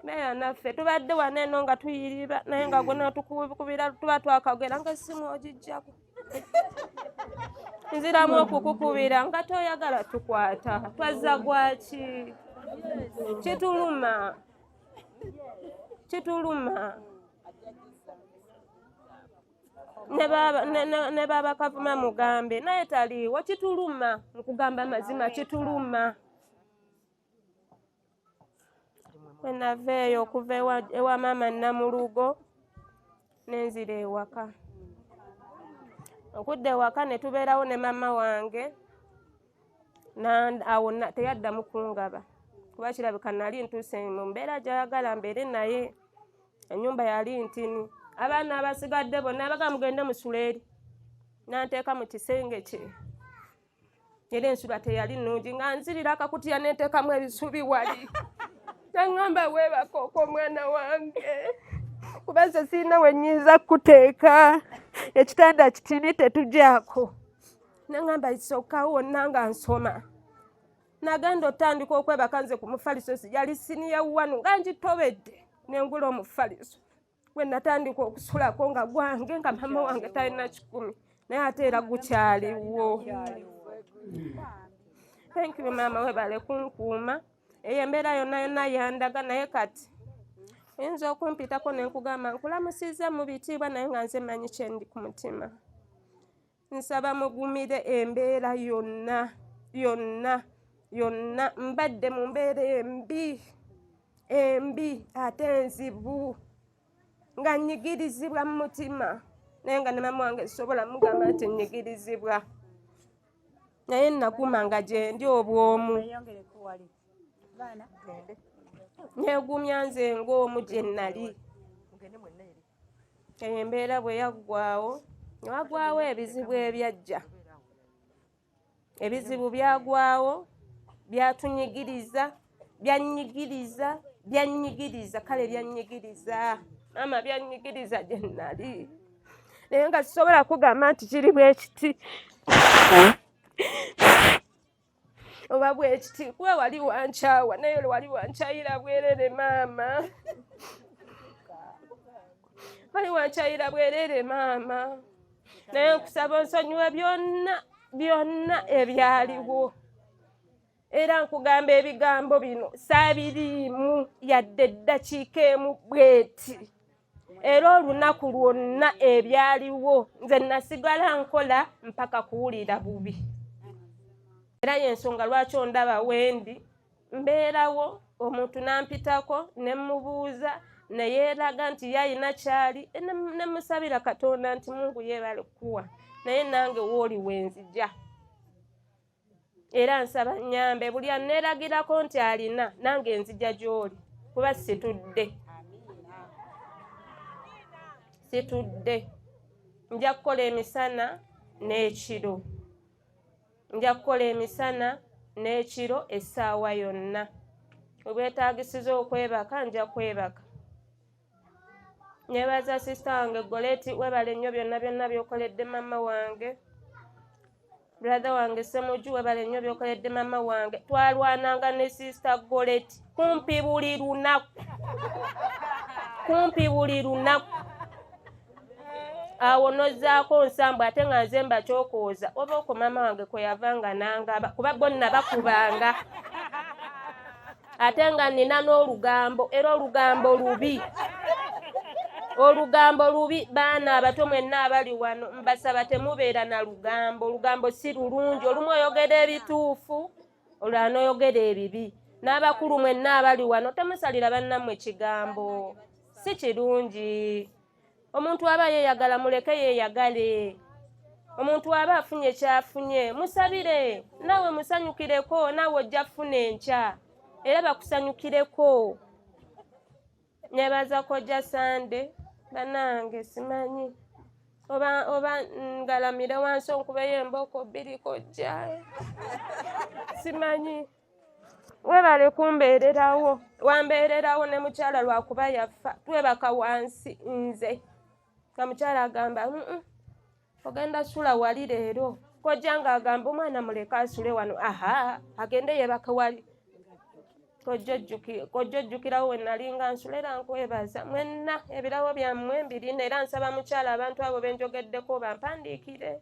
beera naffe. Tubadde wano eno nga tuyiriba naye nga gwe notukubira tuba twakagera nga essimu ogijjako, nziramu okukukubira nga toyagala tukwata, twazza gwaki? Kituluma, kituluma. Ne baaba Kavuma mugambe naye taliiwo, kituluma, nkugamba mazima kituluma. Bwe nava eyo okuva ewa maama Namulugo nenzira ewaka. Okudda ewaka ne tubeerawo ne maama wange, awo teyaddamu kungaba. kuba kirabika nali ntuuse mu mbeera gy'ayagala mbeere naye. Ennyumba yali ntini, abaana abasigadde bonna abaga mugende musula eri, nanteeka mu kisenge kye. Era ensula teyali nnungi, nga nzirira akakutiya nenteekamu ebisubi wali. Naŋŋamba weebaka okwo omwana wange, kuba nze sirina we nnyinza kukuteeka, ekitanda kitini tetugyako. Naŋŋamba isooka wonna nga nsoma. Nagenda otandika okwebaka nze ku mufaliso, yali siniya wanu nga ngitobedde, nengula omufaliso gwe natandika okusulako nga gwange, nga maama wange talina 100, naye ate era gukyaliwo. Thank you maama, webale kunkuuma. Eyo embeera yonna yonna yandaga, naye kati oyinza okumpitako ne nkugamba nkulamusizza mu bitiibwa, naye nga nze manyi kyendi ku mutima. Nsaba mugumire embeera yonna yonna yonna. Mbadde mu mbeera embi embi ate enzibu, nga nnyigirizibwa mu mutima, naye nga ne maama wange sobola mugamba nti nnyigirizibwa, naye naguma nga gyendi obwomu, neegumya nze ng'omu gye nnali. Eyo embeera bwe yaggwawo, ne wagwawo ebizibu ebyajja. Ebizibu byagwawo, byatunyigiriza, byannyigiriza, byannyigiriza, kale byannyigiriza maama, byannyigiriza gye nnali, naye nga sisobola kugamba nti kiri bwe kiti oba bwekiti, kuba wali wankyawa, naye wali wankyayira bwerere maama, wali wankyayira bwerere maama, naye nkusaba onsonyiwe byonna byonna ebyaliwo. Era nkugamba ebigambo bino saabiriimu yadde eddakiika emu bweti, era olunaku lwonna ebyaliwo nze nasigala nkola mpaka kuwulira bubi. Era yensonga lwaki ondaba wendi mbeerawo, omuntu nampitako ne mubuuza ne yeeraga nti ye alina kyali, ne musabira Katonda nti Mungu yeebale kukuwa, naye nange wooli wenzija. Era nsaba nnyambe buli anneeragirako nti alina, nange nzija gy'oli, kuba situdde, situdde. Nja kukola emisana n'ekiro, nja kukola emisana n'ekiro, essaawa yonna webwetaagisiza okwebaka nja kwebaka. Nebaza sisita wange Goleti, webale nnyo byonna byonna by'okoledde mama wange. Brother wange Semuju, webale nnyo by'okoledde mama wange. Twalwananga ne sisita Goleti kumpi buli lunaku, kumpi buli lunaku. Awo nozzaako nsambu, ate nga nze mbakyokooza oba okwo maama wange kwe yava nga nangaba, kuba bo nabakubanga, ate nga nina n'olugambo, era olugambo lubi, olugambo lubi. Baana abato mwenna abali wano, mbasaba temubeera na lugambo. Olugambo si lulungi, olumu oyogera ebituufu, olulala n'oyogera ebibi. N'abakulu mwenna abali wano, temusalira bannammwe kigambo, si kirungi. Omuntu aba yeeyagala muleke yeeyagale, omuntu aba afunye kyafunye musabire, naawe musanyukireko, naawe ojja kufuna enkya era bakusanyukireko. Nebaza Kojja Sande, bannange simanyi oba oba ngalamire wansi onkubeyo emboko bbiri. Kojja simanyi, webale kumbeererawo, wambeererawo ne mukyala lwakuba yafa twebaka wansi, nze nga mukyala agamba ogenda sula wali leero. Kojja ng'agamba omwana muleke asule wano, aha agende yebake wali. Kojja ojjukirawo we nalinga nsula, era nkwebaza mwenna, ebirabo byammwe mbirina. Era nsaba mukyala abantu abo benjogeddeko bampandiikire,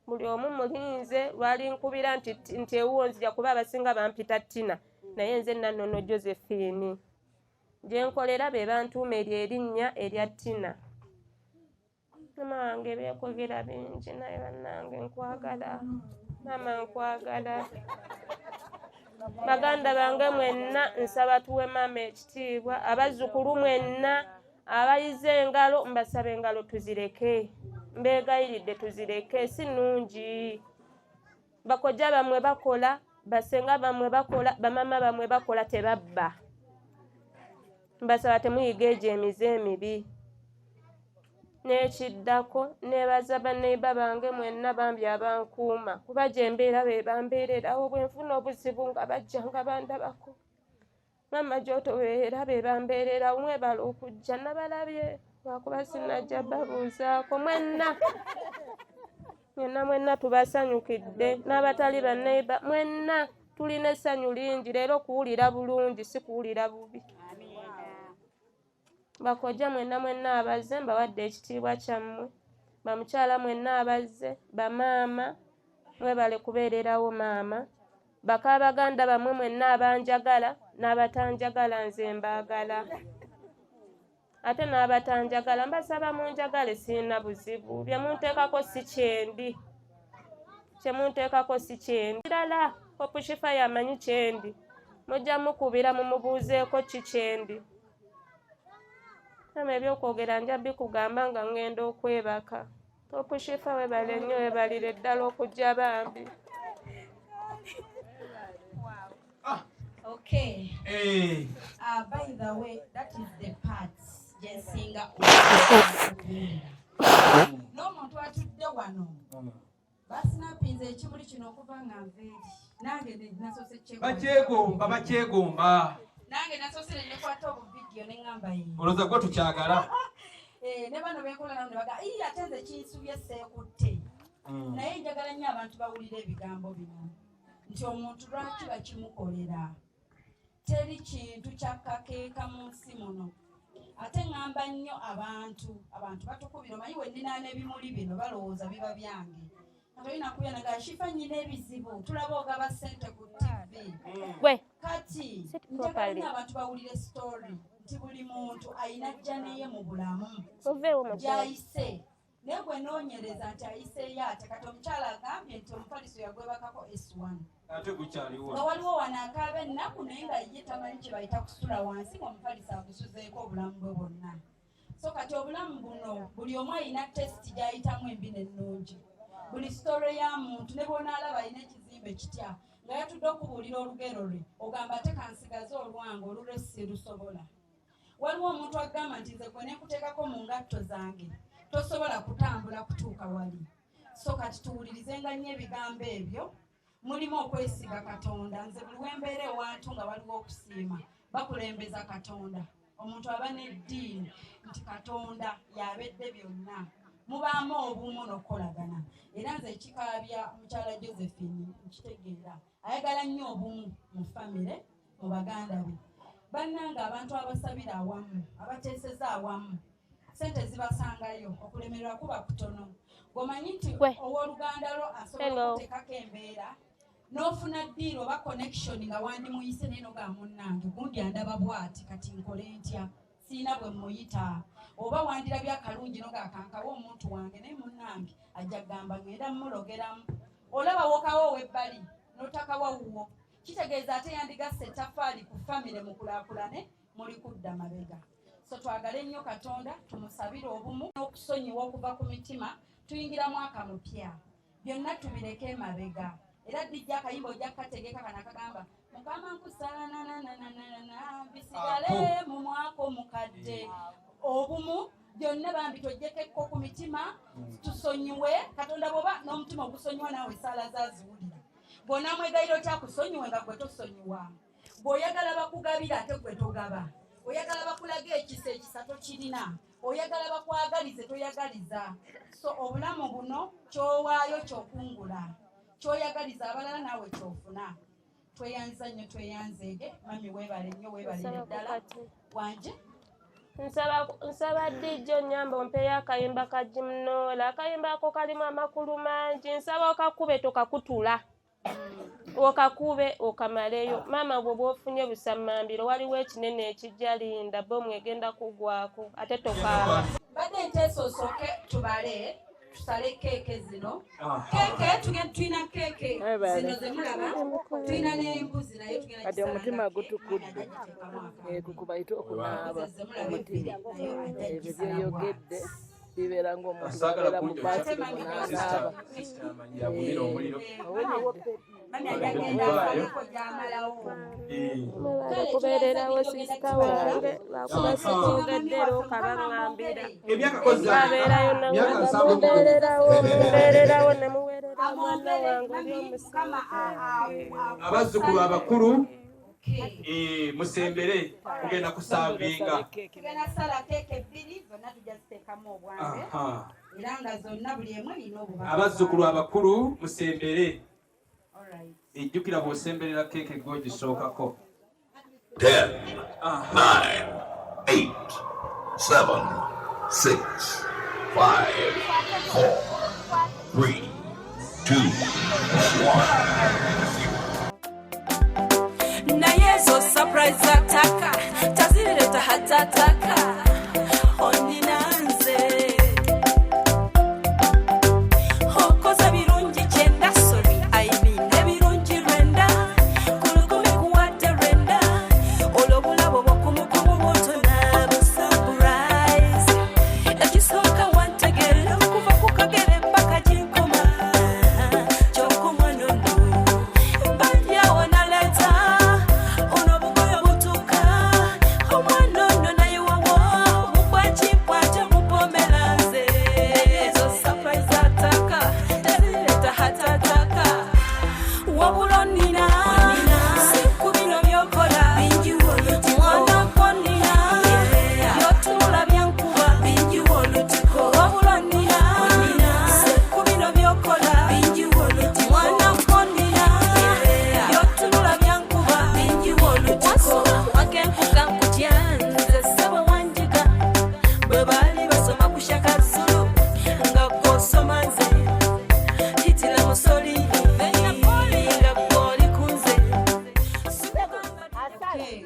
buli omu mulinze lwali nkubira nti nti ewuwo nzija, kuba abasinga bampita Tina, naye nze Nannono Josephine, gye nkolera be bantuuma eryo erinnya erya Tina. Mama wange ebyekwogera bingi, naye bannange nkwagala maama, nkwagala. Baganda bange mwenna, nsaba tuwe maama ekitiibwa. Abazzukulu mwenna abayize engalo, mbasaba engalo tuzireke, mbeegayiridde tuzireke, si nnungi. Bakojja bammwe bakola, Basenga bammwe bakola, bamaama bammwe bakola, tebabba. Mbasaba temuyiga egyo emize emibi. N'ekiddako neebaza banneiba bange mwenna bambi abankuuma kuba gye mbeera be bambeererawo bwe nfuna obuzibu nga bajja nga bandabako. Maama gy'otobeera be bambeererawo mwebale okujja nabalabye lwakuba sinajja babuuzaako mwenna mwenna mwenna tubasanyukidde n'abatali banneiba mwenna tulina essanyu lingi leero kuwulira bulungi si kuwulira bubi. Bakojja mwenna mwenna abazze mbawadde ekitiibwa kyammwe, bamukyala mwenna abazze, bamaama mwebale kubeererawo maama, baka baganda bammwe mwenna abanjagala n'abatanjagala nze mbaagala ate n'abatanjagala mbasaba munjagale, sirina buzibu, bye munteekako si kyendi, kye munteekako si kyendi. Kirala Hope Shifa yamanyi kyendi, mujja mukubira mumubuuzeeko ki kyendi. Maama ebyokwogera nja bikugamba nga ngenda okwebaka. Hope Shifa webale nnyo, webalire ddala okujja bambi. Okay. Hey. By the way, that is the part gyensinga okuwulira. N'omuntu atudde wano basinapinze ekimuli kino okuva nga nva eri nange nasoose bakyegomba bakyegomba nange nasoose ne nekwata obuvidiyo ne ŋŋamba ye olowooza gwe tukyagala ne bano benkola nabo ne baga ii ate nze kinsubye seekutte. Naye njagala nnyo abantu bawulire ebigambo bino nti omuntu lwaki bakimukolera. Teri kintu kyakkakeeka mu nsi muno. Ate ŋŋamba nnyo abantu, abantu batukubira omanyi we nnina n'ebimuli bino balowooza biba byange. Ate olina kubya naga Shifa nnyina ebizibu tulaba ogaba ssente ku TV. Gwe. Kati Sit njagala properly. nnyo abantu bawulire story nti buli muntu ayina jjaneye mu bulamu Oveewo mu gy'ayise. Naye gwe noonyereza nti ayiseeyo ate kati omukyala agambye nti omufaliso yagwebakako S1. Ate gukyaliwo. Nga waliwo wano akaaba ennaku naye nga ye tamanyi kye bayita kusula wansi ng'omufaliso agusuzeeko obulamu bwe bwonna. So kati obulamu buno buli omu alina test gy'ayitamu embi n'ennungi. Buli story ya muntu ne bw'onaalaba alina ekizimbe kitya nga yatudde okubuulira olugero lwe ogamba ate kansigaze olwange olulwe sirusobola. Waliwo omuntu agamba nti nze gwe ne nkuteekako mu ngatto zange tosobola kutambula kutuuka wali. So kati tuwulirizenga nnyo ebigambo ebyo. Mulimu okwesiga Katonda. Nze buli we mbeera ewantu nga waliwo okusiima bakulembeza Katonda. Omuntu aba n'eddiini nti Katonda y'abedde byonna. Mubaamu obumu n'okukolagana. Era nze ekikaabya mukyala Josephine nkitegeera. Ayagala nnyo obumu mu famire, mu baganda be. Bannange abantu abasabira awamu, abateeseza awamu, ssente zibasangayo, okulemererwa kuba kutono. Gw'omanyi nti owooluganda lwo asobola okuteekako embeera n'ofuna ddiiro oba connection nga wandimuyise naye n'ogamba munnange gundi andaba bw'ati kati nkole ntya, sirina bwe mmuyita. Oba wandirabye akalungi n'ogamba kankawe omuntu wange naye munnange ajja kugamba ngenda mmulogeramu. Olaba wookawo ow'ebbali n'otakawa wuwo. Kitegeeza ate yandigasse ettaffaali ku famire mukulaakulane muli kudda mabega. So twagale nnyo Katonda, tumusabire obumu n'okusonyiwa okuva ku mitima, tuyingira mwaka mupya. Byonna tubireke emabega. Era dijja akayimba ojja kukategeka kano akagamba Mukama nkusala na na na na na na na, bisigale mu mwaka omukadde. Obumu byonna bambi tweggyeko ekko ku mitima, tusonyiwe. Katonda bw'oba n'omutima ogusonyiwa naawe essaala zaaziwulira. Bw'onaamwegayirira otya akusonyiwe nga gwe tosonyiwa. Bw'oyagala bakugabira ate gwe togaba. Oyagala bakulaga ekisa, ekisa tokirina. Oyagala bakwagalize, toyagaliza. So obulamu buno ky'owaayo ky'okungula. Ky'oyagaliza abalala naawe ky'ofuna. Tweyanza nnyo, tweyanzeege. Mami weebale nnyo, weebalire ddala. Wanje? Nsaba DJ onnyambe ompeeyo akayimba ka Jimnola. Akayimba ako kalimu amakulu mangi. Nsaba okakube tokakutula. Okakube okamaleyo. Maama bwe bw'ofunye busammambiro waliwo ekinene ekijja linda bomu egenda kugwako ate tokaaba. Mbadde nteesa osooke tubale tusale keeke zino. Keeke tugenda tulina keeke zino ze mulaba, tulina n'embuzi naye tugenda Kati gisala omutima nga gutukudde. Kukubayita okunaaba omutima. Ebyo by'oyogedde. Bibeera ng'omuntu Saagala abeera mu kunjokya. baasi n'anaaba. Sister amanyi agumira omuliro. Mami ajagenda asaleko gyamalawo. Mwebale kubeererawo sisita wange lwakuba sikyogedde era okabaŋŋambira. Babeerayo namubeererawo mubeererawo nemuweerera omwana wange oli omusinga. Abazzukulu abakulu musembere kugenda kusaavinga. Tugenda kusala keeke bbiri zonna tujja ziteekamu obwange era nga zonna buli emu erina obubaka. Abazzukulu abakulu musembere. Ejjukira bw'osemberera keeke gwogisookako. 10, 9, 8, 7, 6, 5, 4, 3, 2, 1, 0. Naye ezo surprise ataka tazireta hatataka onina nze okoze birungi kyenda, sorry, I mean ebirungi 90 ku 1,000 kuwadde 90 olwo obulabo bwokumukumu butona bu surprise. Ekisooka wantegeera okuva ku kagere paka ginkoma kyokka omwana ono bandyawo naleeta ono obugoye butuuka omwana ono nayiwawo bukwakibwakyo bupomera nze ezo surprise ataka tezireta hatataka wabula onina si ku bino byokola mwana konina byotunula byankuba wabula onina si ku bino byokola mwana konina byotunula byankuba. Wasoma wakenkuka nkutya nze ssebo wanjiga bwe baali basoma ku Shaka Zulu nga gw'osoma nze Hitler Mussolini nga gw'oli ku nze. Okay.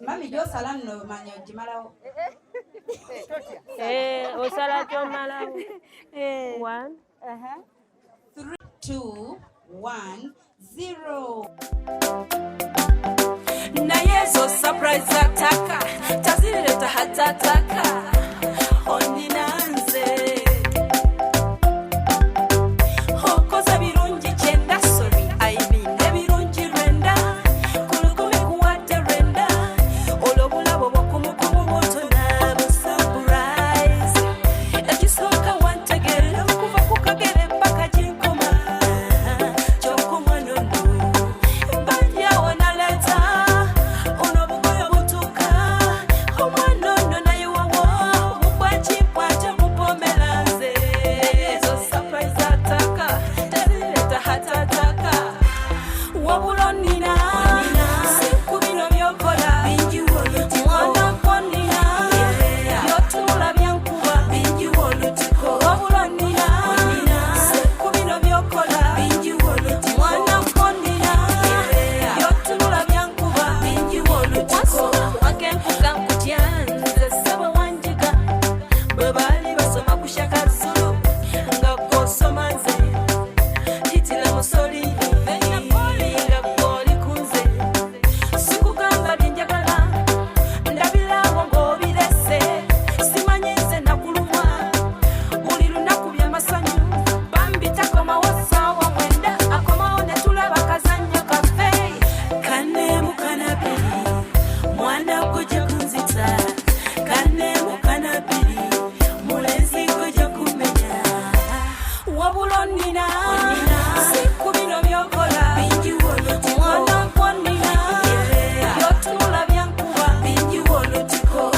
Mami gyosala nno manya ogimalawo. Eh, osala kyomalawo. One. 3, 2, 1, 0. Naye ezo surprise ataka tazireta hatataka onina nze okoze birungi kyenda, sorry, I mean ebirungi 90 ku 1,000 kuwadde 90 olwo obulabo bwokumukumu butona bu surprise. Ekisooka wantegeera okuva ku kagere paka ginkoma kyokka omwana ono bandyawo naleeta ono obugoye butuuka omwana ono nayiwawo bukwakibwakyo bupomera nze ezo surprise ataka tezireta hatataka wabula onina si ku bino byokola mwana konina byotunula byankuba wabula onina si ku bino byokola mwana konina byotunula byankuba. Wasoma wakenkuka nkutya nze ssebo wanjiga bwe baali basoma ku Shaka Zulu nga gw'osoma nze Hitler Mussolini nga gw'oli ku nze. Sikugamba bye njagala ndabirawo ng'obirese simanyi nze nakulumwa buli lunaku byamasanyu bambi takomawo ssaawa 9 akomawo ne tulaba kazannyo kaffe kanemu kanabiri mwana gujja kunzita kanemu kanabiri mulenzi gujja kumenya wabula onina si ku bino byokola mwana kwonina byotunula byankuba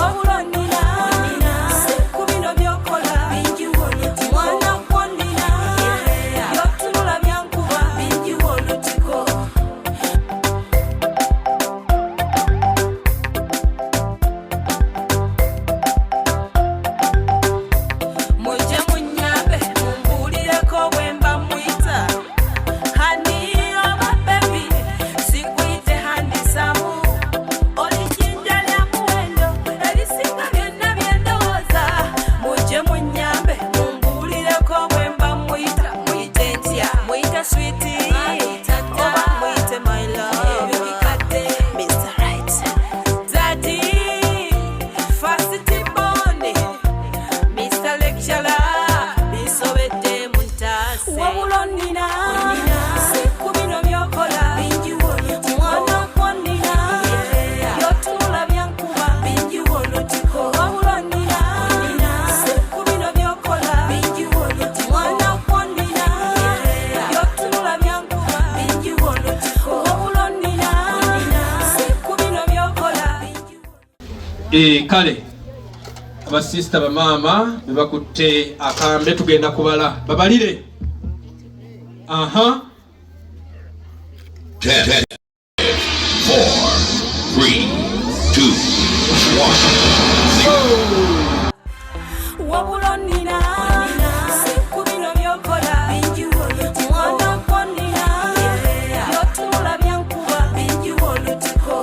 wabula onina si ku bino byokola mwana kwonina byotunula byankuba. Mujje munyambe mumbuulireko bwe mba muyita honey oba baby sikuyite handsome oli jjinja lya muwendo erisinga byonna bye ndowooza. Mujje munyambe mumbuulireko bwe mba muyita muyite ntya muyite sweetie oba muyite my love, Mr. Right, Daddy, First Born, Mr. Lecturer. onnina si ku bino by'okola mwana gw'onnina by'otunula byankuba wabula onnina si ku bino by'okola mwana gw'onnina by'otunula byankuba wabula onnina si ku bino by'okola. Eh, kale abasisita bamaama bebakutte akambe, tugenda kubala babalire. Aha. 10, 4, 3, 2, 1, 0. Wabula onnina si ku bino by'okola mwana gw'onnina by'otunula byankuba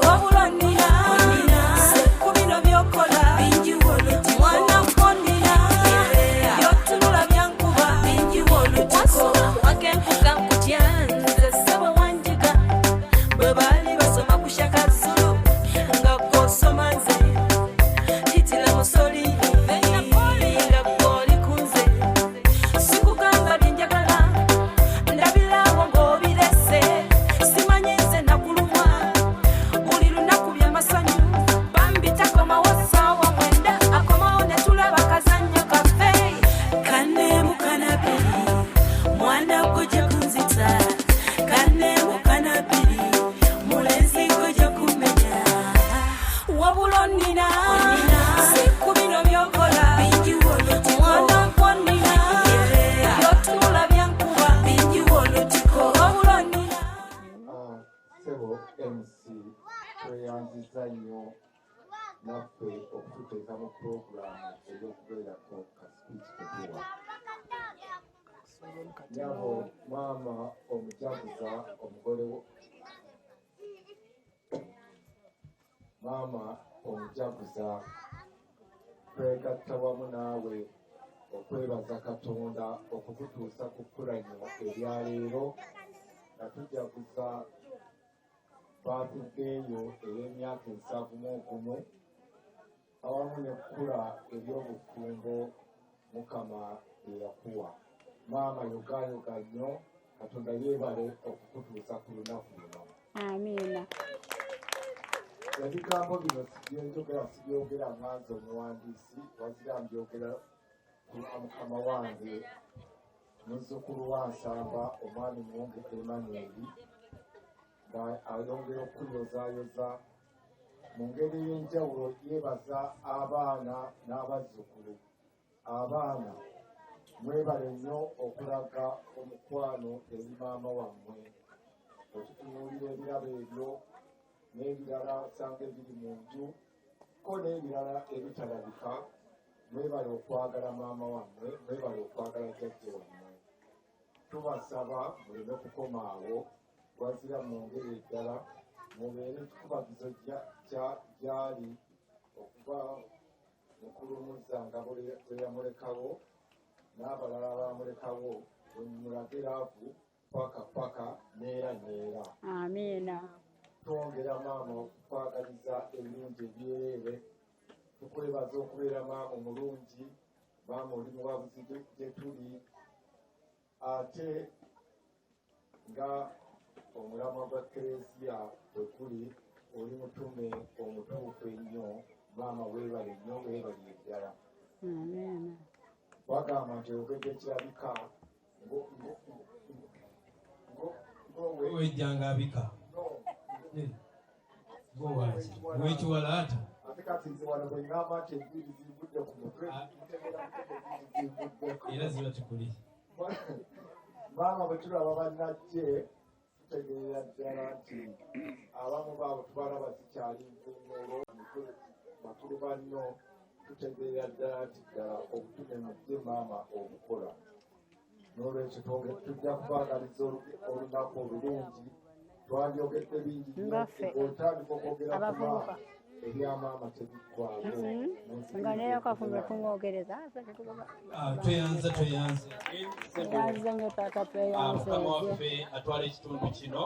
wabula onnina si ku bino by'okola mwana gw'onnina by'otunula byankuba. Wakenkuka nkutya nze ssebo wanjiga bwe baali basoma ku Shaka Zulu nga gw'osoma nze Hitler Mussolini nga gw'oli ku nze sikugamba bye njagala ndabirawo ng'obirese simanyi nze nakulumwa buli lunaku byamasanyu bambi takomawo ssaawa 9 akomawo ne tulaba kazannyo kaffe kanemu kanabiri mwana gojja kunzita kanemu kanabiri mulenzi gojja kumenya wabula onnina si ku bino by'okola mwana gw'onnina by'otunula byankuba wabula onnina. Ssebo MC, tweyanziza nnyo naffe okututeeka mu puroguramu ey'okubeerako ka speech ketuwa. Nyabo maama omujaguza omugole maama omujaguza, twegatta wamu naawe okwebaza Katonda okukutuusa ku kkulanyo eryaleero nga tujaguza birthday yo ey'emyaka 71 awamu n'ekkula ery'obufumbo Mukama lye yakuwa. Maama, yogaayoga nnyo, Katonda yeebale okukutuusa ku lunaku luno. Amiina. Ebigambo bino byenjogera sibyogera nga nze omuwandiisi, wazira mbyogera ku lwa mukama wange muzzukulu wa Nsamba, omwami Muwonge Emmanuel, nga ayongera okuyozaayoza mu ngeri ey'enjawulo. Yeebaza abaana n'abazzukulu. Abaana, mwebale nnyo okulaga omukwano eri maama wammwe. Otutunuulira ebirabo ebyo n'ebirala osanga ebiri mu nju ko n'ebirala ebitalabika. Mwebale okwagala maama wammwe, mwebale okwagala jjajja wammwe. Tubasaba muleme kukoma awo, wazira mwongere eddala, mubeere ekikubagizo gy'ali okuva mukulu Muzzanga bwe yamulekawo n'abalala bamulekawo, bwe mulage love paka paka neera neera. Amiina. Twongera maama okukwagaliza ebirungi ebyereere. Tukwebaza okubeera maama omulungi. Maama, oli muwabuzi gye tuli, ate nga omulamwa gwa Kereziya bwe guli, oli mutume omutuufu ennyo. Maama, weebale nnyo, weebale ddala. Amiina. Bagamba nti oyogedde kirabika Owejjanga abika ngowaki owekiwalaata. Ate kati nze wano bwe ŋŋamba nti enviiri zivudde ku mutwe, mutegeera mutegeezi zivuddeko. Era ziba tikuli. Maama, bwe tulaba bannajje tutegeerera ddala nti abamu baabo tubalaba zikyali nvunnolo bakulu banno. Tutegeerera ddala nti ddala obutume mujje maama obukola. N'olwekyo tujja kubaagaliza olunaku olulungi. Twandyogedde bingi nnyo. Ngaffe Otandika okwogera ku abavubuka. maama, ebya maama tebiggwayo. Nga naye akafumbe kumwogereza. Tweyanza, tweyanze. Tweyanze nnyo taata. Mukama Tweyanze. waffe atwala ekitundu kino.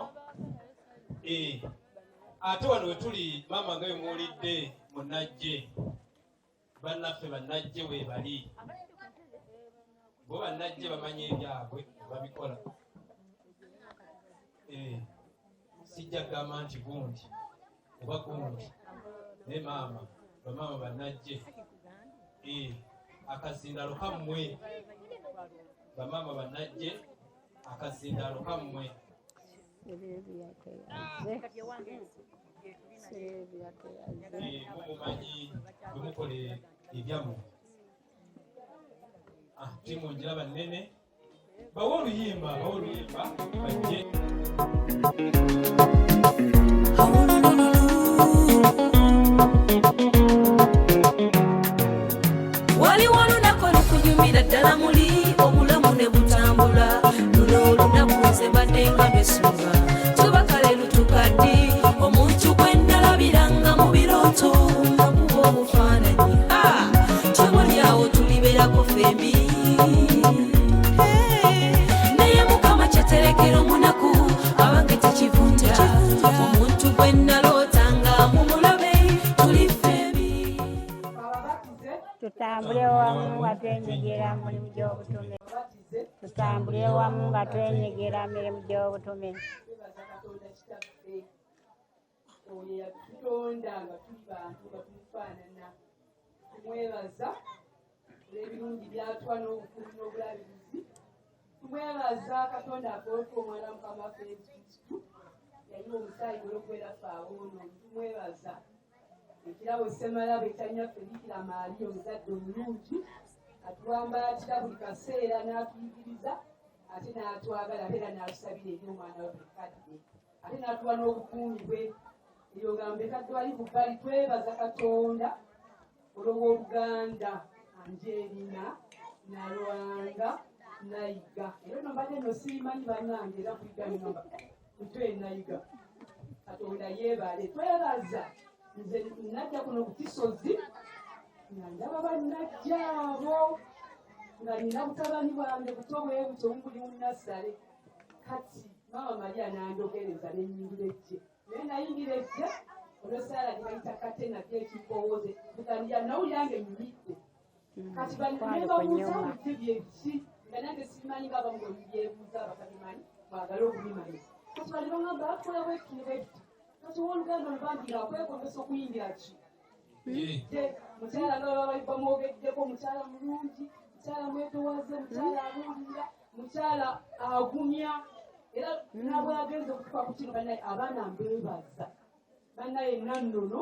Eh, ate wano wetuli maama nga bwe muwulidde munajje bannaffe bannajje weebali bo bannajje bamanyi ebyabwe babikola. Sijja kugamba nti gundi oba gundi, naye maama, bamaama bannajje, akazindalo kammwe, bamaama bannajje, akazindalo kammwe. Mumumanyi bwe mukola ebyammwe. Ttiimu ngiraba nnene, bawe oluyimba, bawe oluyimba bajje. Waliwo olunaku olukunyumira ddala muli obulamu ne butambula. Luno olunaku nze mbadde nga lwesunga, tuba kale lutuuka ddi? Omuntu gwe nalabiranga mu birooto nga kuba obufaananyi, tubuli awo tulibeerako ffembi. Naye Mukama kyaterekera omunaku abange tekivunda. Omuntu gwe nalootanga mumulabe tuli ffembi. Tutambule wamu nga twenyigira mu mirimu gy'obutume. Tutambule wamu nga twenyigira mu mirimu gy'obutume. Twebaza Katonda Kitaffe oyo eyatutonda nga tuli bantu nga tumufaanana. Tumwebaza olw'ebirungi by'atuwa n'obukuumi n'obulabirizi. Tumwebaza Katonda affe Omwana Mukama waffe Yesu Kristu yayiwa omusaayi gwe olw'okubeera ffe aboonoonyi. Tumwebaza ekirabo ssemalabo ekya nnyaffe Bikira Maria omuzadde omulungi atuwambaatira buli kaseera n'atuyigiriza ate n'atwagala ate era n'atusabira eri omwana we buli kadde ate n'atuwa n'obukuumi bwe. Eyo nga mbekadde wali ku bbali. Twebaza Katonda olw'owooluganda Angelina Nalwanga Nayiga. Era no mbadde nno siimanyi bannange, era kuyiga nno mutwe Nayiga. Katonda yeebale. Twebaza nze najja kuno ku Kisozi nga ndaba bannajja abo nga nina butabani bwange buto bwe butyo buli mu nassale. Kati Maama Maria n'anjogereza ne nnyingira ejje, naye nayingira ejje olw'essaala gye bayita katena gy'ekikoowoze kutandira nawulira nga ennyumidde. Kati nebabuuza bujje byeki nga nange sibimanyi, nga abamu bwe mubyebuuza abatabimanyi mwagale okubimanya. Kati bali baŋŋamba batukola bwetuti ne bwetuti. Kati owooluganda olubambi nga akwegombesa okuyingira ki je mukyala nga baba bamwogeddeko, mukyala mulungi, mukyala mwetowaze, mukyala abuulira, mukyala agumya. Era nabwagenze okutuuka ku kino, bannaye abaana mbeebaza, bannaye Nannono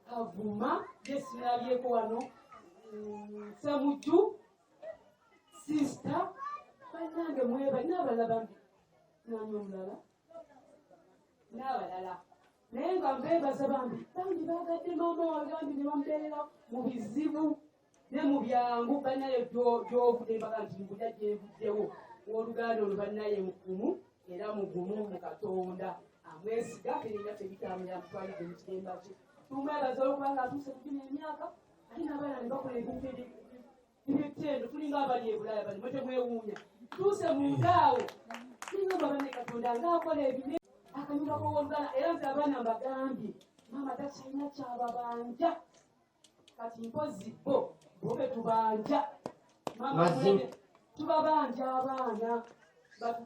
Kavuma ye sinabyeko wano, Ssemujju sisita, bannange mwebali n'abalala bambi nani omulala n'abalala, naye nga mbeebaza bambi. Bambi baagadde maama wange, bambi ne bamubeerera mu bizibu ne mu byangu. Bannaye gy'ovudde mbaga nti mbulya gyenvuddewo. Owooluganda olwo bannaye mukumu era mugumu mu Katonda, amwesiga terina tebitambulira mutwalidde mu kiremba kye. Tumwebaza olwokubanga atuuse ku gino emyaka ate n'abaana ne bakola ebintu ebyettendo. Tulinga abali e Bulaaya bali mwe temwewuunya tuuse munda awo tulinga babane Katonda ng'akola ebine akanyumba k'owooluganda. Era nze abaana mbagambye maama takyalina kyababanja, kati mpozi bo bo betubanja maama, tubabanja abaana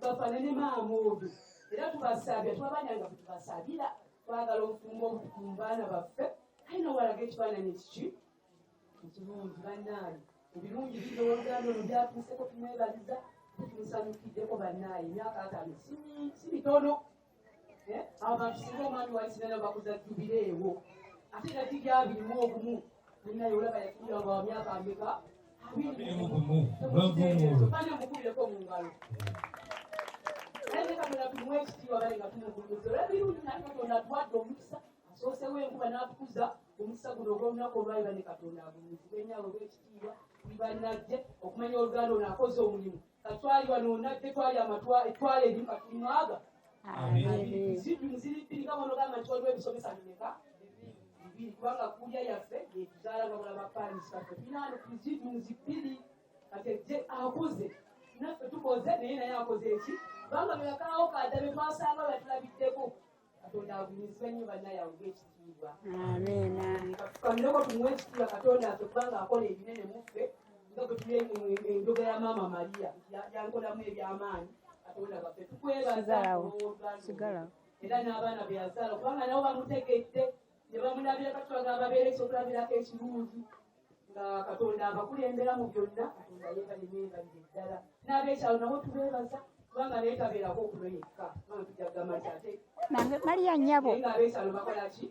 bafanane maama oyo. Era tubasabira, tubabanja nga bwetubasabira, twagala obufumbo obutuku mu baana baffe, aye nowalaga ekifaananyi kiki ekirungi. Bannaaye ebirungi biri oluganda olwo byatuuseko, tumwebaliza, tumusanyukiddeko. Bannaaye emyaka 50 si mitono. Abantu singa omwami wali sinana bakuza jubireewo ate era giri 21, munnaye olaba yakulira nga wa myaka ameka? 21. Bane mukubireko mu ngalo. Naye ne Katonda tumuwe ekitiibwa, bale nga tumugulumiza olw'ebirungi. Naye Katonda atuwadde omukisa, asoosewo enkuba n'atukuza omukisa guno ogw'olunaku olwayo. Bane Katonda agulumizibwe ennyo, aweebwe ekitiibwa. Tuli bannajje okumanya oluganda ono akoze omulimu. Katwali wano onajje twali etwala erimu katulimwaga ziri bbiri nga bonogamba nti waliwo ebisomesa bimeka? Bibiri, kubanga kulya yaffe yetuzaala nga bulaba paris kaffe tulina wano presidiums bbiri. Kati ejje akuze naffe tukoze, naye naye akoze eki kubanga bebakaawo kadda betwasanga batulabiddeko. Katonda agulumizibwe nnyo, bannaye aweebwe ekitiibwa. Amiina. Kamireko tumuwe ekitiibwa Katonda affe kubanga akola ebinene muffe nga bwe tuli enjogera ya Maama Maria yankolamu ebyamaanyi. Katonda baffe tukwebaza. Sigalawo. Olw'oluganda. Sigalawo. Era n'abaana be yazaala kubanga nabo bamutegedde ne bamulabirako, twagala babeere ekyokulabirako ekirungi nga Katonda abakulembera mu byonna. Katonda yeebale neebalire ddala. N'abekyalo nabo tubeebaza kubanga naye tabeerako okuno yekka, kubanga tujja kugamba nti ate Nange Maria nnyabo. Naye ng'abekyalo bakola ki?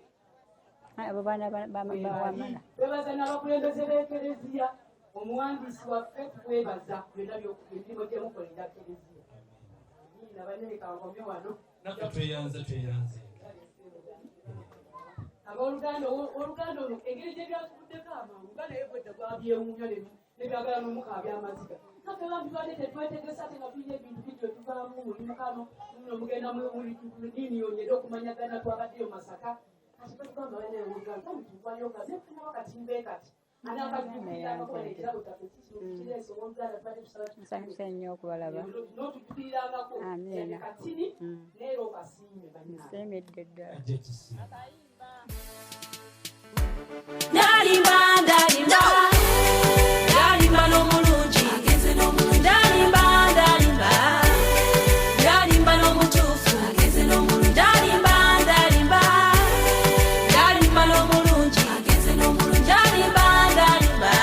Abo baana bawamala. Twebaza n'abakulembeze b'ekereziya, omuwandiisi waffe tukwebaza byonna emirimu gye mukola egya kereziya. Amiina. Banene kankomye wano. Naffe tweyanze, tweyanze. Abooluganda, oluganda olwo engeri gye byatuvuddeko amangu nga naye bwedda gwabyewuunya nebyagala n'omukaabya amaziga. Naffe bambi badde tetwetegesa ate nga tulina ebintu bingi bye tuvaamu mulimu kano muno mugenda mu union era okumanyagana twabaddeyo Masaka. Kati batugamba banaye oluganda bambi tuvayo nga nefunawo katimbe kati anaakajjukirangako ekirabo kyaffe kikino tukireese. Owooluganda tubadde tusaba Nsanyuse nnyo okubalaba. n'otujjukirirangako Amiina. katini neera okasiime bannange. Nsiimidde ddala. Ajja kisiima. Ndalimba, ndalimba, ndalimba n'omulungi, ndalimba, ndalimba, ndalimba n'omutuufu, ndalimba, ndalimba, ndalimba n'omulungi, ndalimba, ndalimba,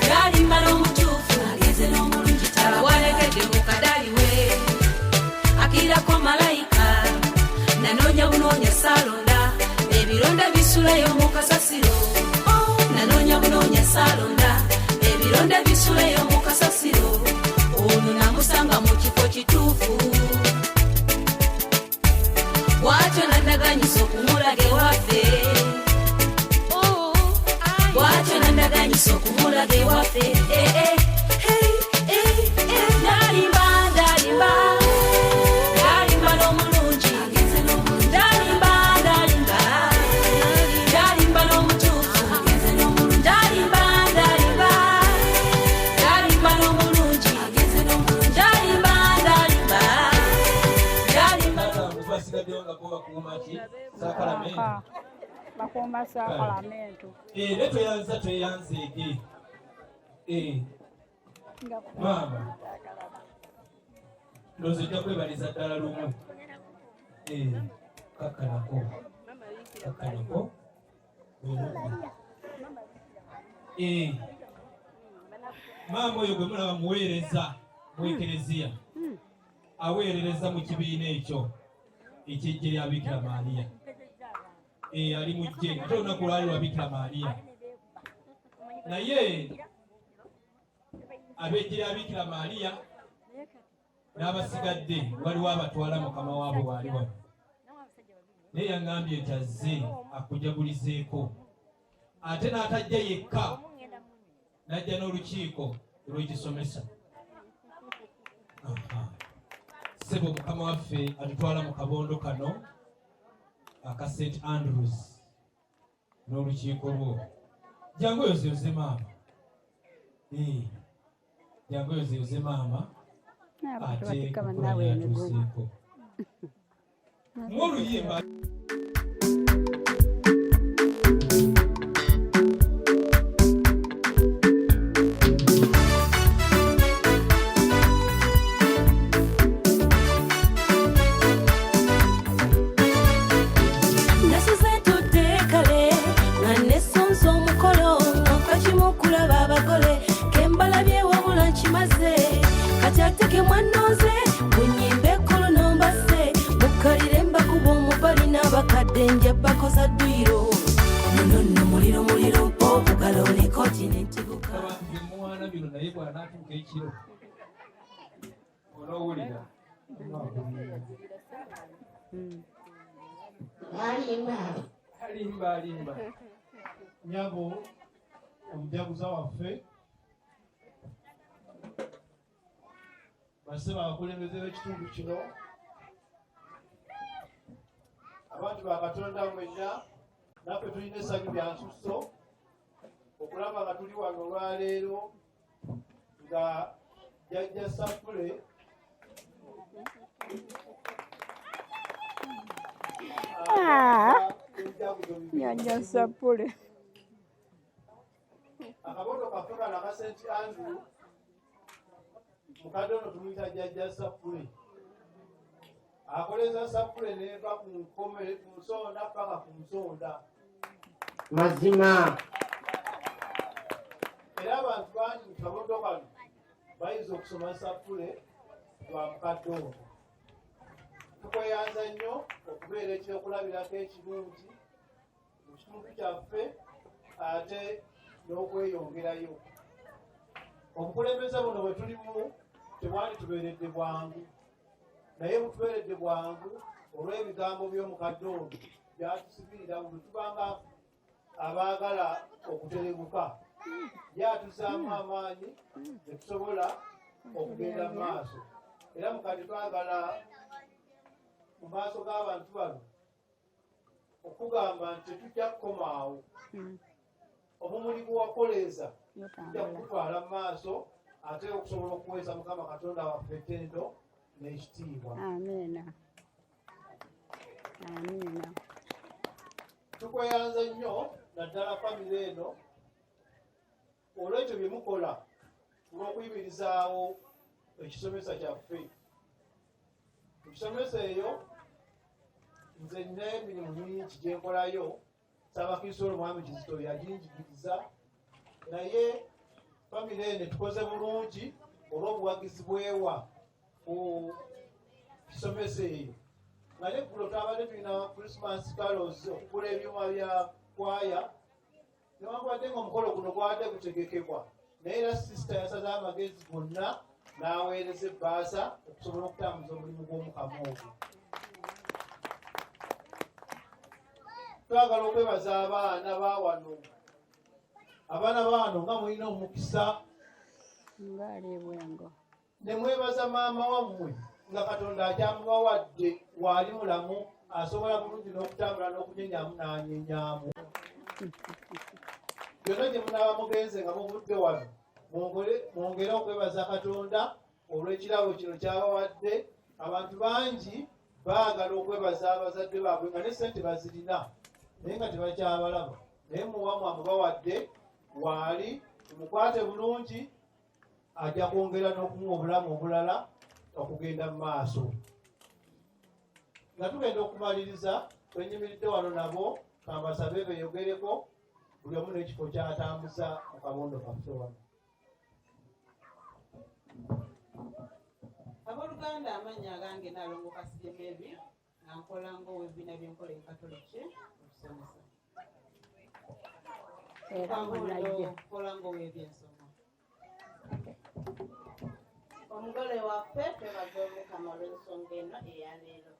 ndalimba n'omutuufu. Walekedde mu kadaliwe akirako malayika, nanoonya bunoonya saalonda ebironda bisulayo mu kasasiro, nanoonya bunoonya saalonda ebironda bisulayo mu kasasiro. Ono namusanga mu kifo kituufu, bwatyo nandaganyisa okumulaga ewaffe, bwatyo nandaganyisa okumulaga ewaffe. Eh, eh, hey, eh, eh. Ndalimba, ndalimba, ndalimba n'omulungi, ndalimba, ndalimba, ndalimba n'omutuufu, ndalimba, ndalimba, ndalimba n'omulungi, ndalimba, ndalimba, ndalimba. Basigaddeyo nga bo bakuuma ki? Sakalamenti. Aka bakuuma saakalamentu. Eh, ne tweyanza, tweyanzeege. Eh, Nga maama ndowooza ojja kwebaliza ddala lumu. Eh, kakkanako, kakkanako. Eh, maama oyo gwe mulaba muweereza mu ekereziya, aweerereza mu kibiina ekyo eky'eggye lya Bikira Maaliya. Eh, ali mu ggye, ate olunaku lwali lwa Bikira Maaliya, naye ab'eggye lya Bikira Maaliya n'abasigadde waliwo abatwala mukama waabwe waali wano, naye yaŋŋambye nti azze akujagulizeeko, ate n'atajja yekka, n'ajja n'olukiiko olw'ekisomesa. Aha. Ssebo, mukama waffe atutwala mu kabondo kano aka St Andrews n'olukiiko lwo. Jangu oyozeyoze maama. Eh, jangu oyozeyoze maama. N'abantu Ate batikka bannaabwe emigugu. atuuseeko muwe oluyimba. Nasuze ntudde kale nga nesonze omukolo, nga nfa kimu kulaba abagole kembalabye, wabula nkimaze kati ate ke mwannonze munyimbe ekkulu nombase mukkalire mbakuba omubali n'abakadde nja bakoza dduyiro nono nno muliro muliro mpa obugalo nekoti nentiguka. Byemuwaana bino, naye bw'anaatuuka ekiro onoowulira. Alimba, alimba. Nyabo omujaguza waffe, bassebo abakulembeze b'ekitundu kino, abantu ba Katonda mwenna, naffe tulina essanyu lya nsusso okulaba nga tuli wano olwaleero nga Jjajja Safule Ah, Jjajja Sapule. Akabondo kaffe kano aka St Andrew, mukadde ono tumuyita Jjajja Sapule. Akoleza sapule neva ku nsonda paka ku nsonda. Mazima. Era abantu bangi mu kabondo kano bayinza okusoma sapule lwa mukadde ono. Tukweyanza nnyo okubeera ekyokulabirako ekirungi mu kitundu kyaffe ate n'okweyongerayo. Obukulembeze buno bwe tulimu tebwanditubeeredde bwangu, naye butubeeredde bwangu olw'ebigambo by'omukadde ono byatusibirira buli tubanga abaagala okuterebuka. Ye atuzaamu amaanyi ne tusobola okugenda mu maaso. Era mukadde twagala mu maaso g'abantu bano okugamba nti tetujja kukoma awo. Omumuli gwe wakoleeza tujja kugutwala mu maaso ate okusobola okuweesa Mukama Katonda waffe ettendo n'ekitiibwa. Amiina. Amiina. Tukweyanza nnyo naddala famire eno olw'ekyo bye mukola olw'okuyimirizaawo ekisomesa kyaffe. Mu kisomesa eyo nze nnina emirimu mingi gye nkolayo. Ssaabakristo Omwami Kizito yaginjigiriza, naye famire eno etukoze bulungi olw'obuwagizi bwewa ku kisomesa eyo. Nga n'eggulo twabadde tulina Christmas carols okugula ebyuma bya kwaya, newankubadde ng'omukolo guno gwabadde gutegekebwa, naye era sisita yasaze amagezi gonna n'aweereza ebbaasa okusobola okutambuza omulimu gw'Omukama ogwo. Twagala okwebaza abaana ba wano. Abaana ba wano nga mulina omukisa Ngaali bwengo. Ne mwebaza maama wammwe nga Katonda akyamubawadde, waali mulamu, asobola bulungi n'okutambula n'okunyenyaamu n'anyenyaamu. Byonna gye munaaba mugenze nga muvudde wano, mwongere okwebaza Katonda olw'ekirabo kino ky'abawadde. Abantu bangi baagala okwebaza abazadde baabwe nga ne ssente bazirina naye nga tebakyabalaba, naye muwamwe amubawadde waali, mumukwate bulungi, ajja kwongera n'okumuwa obulamu obulala okugenda mu maaso. Nga tugenda okumaliriza, twenyimiridde wano nabo kambasabe beeyogereko buli omu n'ekifo ky'atambuza mu kabondo kaffe wano. Abooluganda, amannya agange Nnaalongo Kasirye Mary, nga nkola ng'ow'ebibiina by'enkola enkatoliki okusomesa. Era munajja. Nkola ng'ow'ebyensoma. Omugole waffe twebaza Omukama olw'ensonga eno eya leero.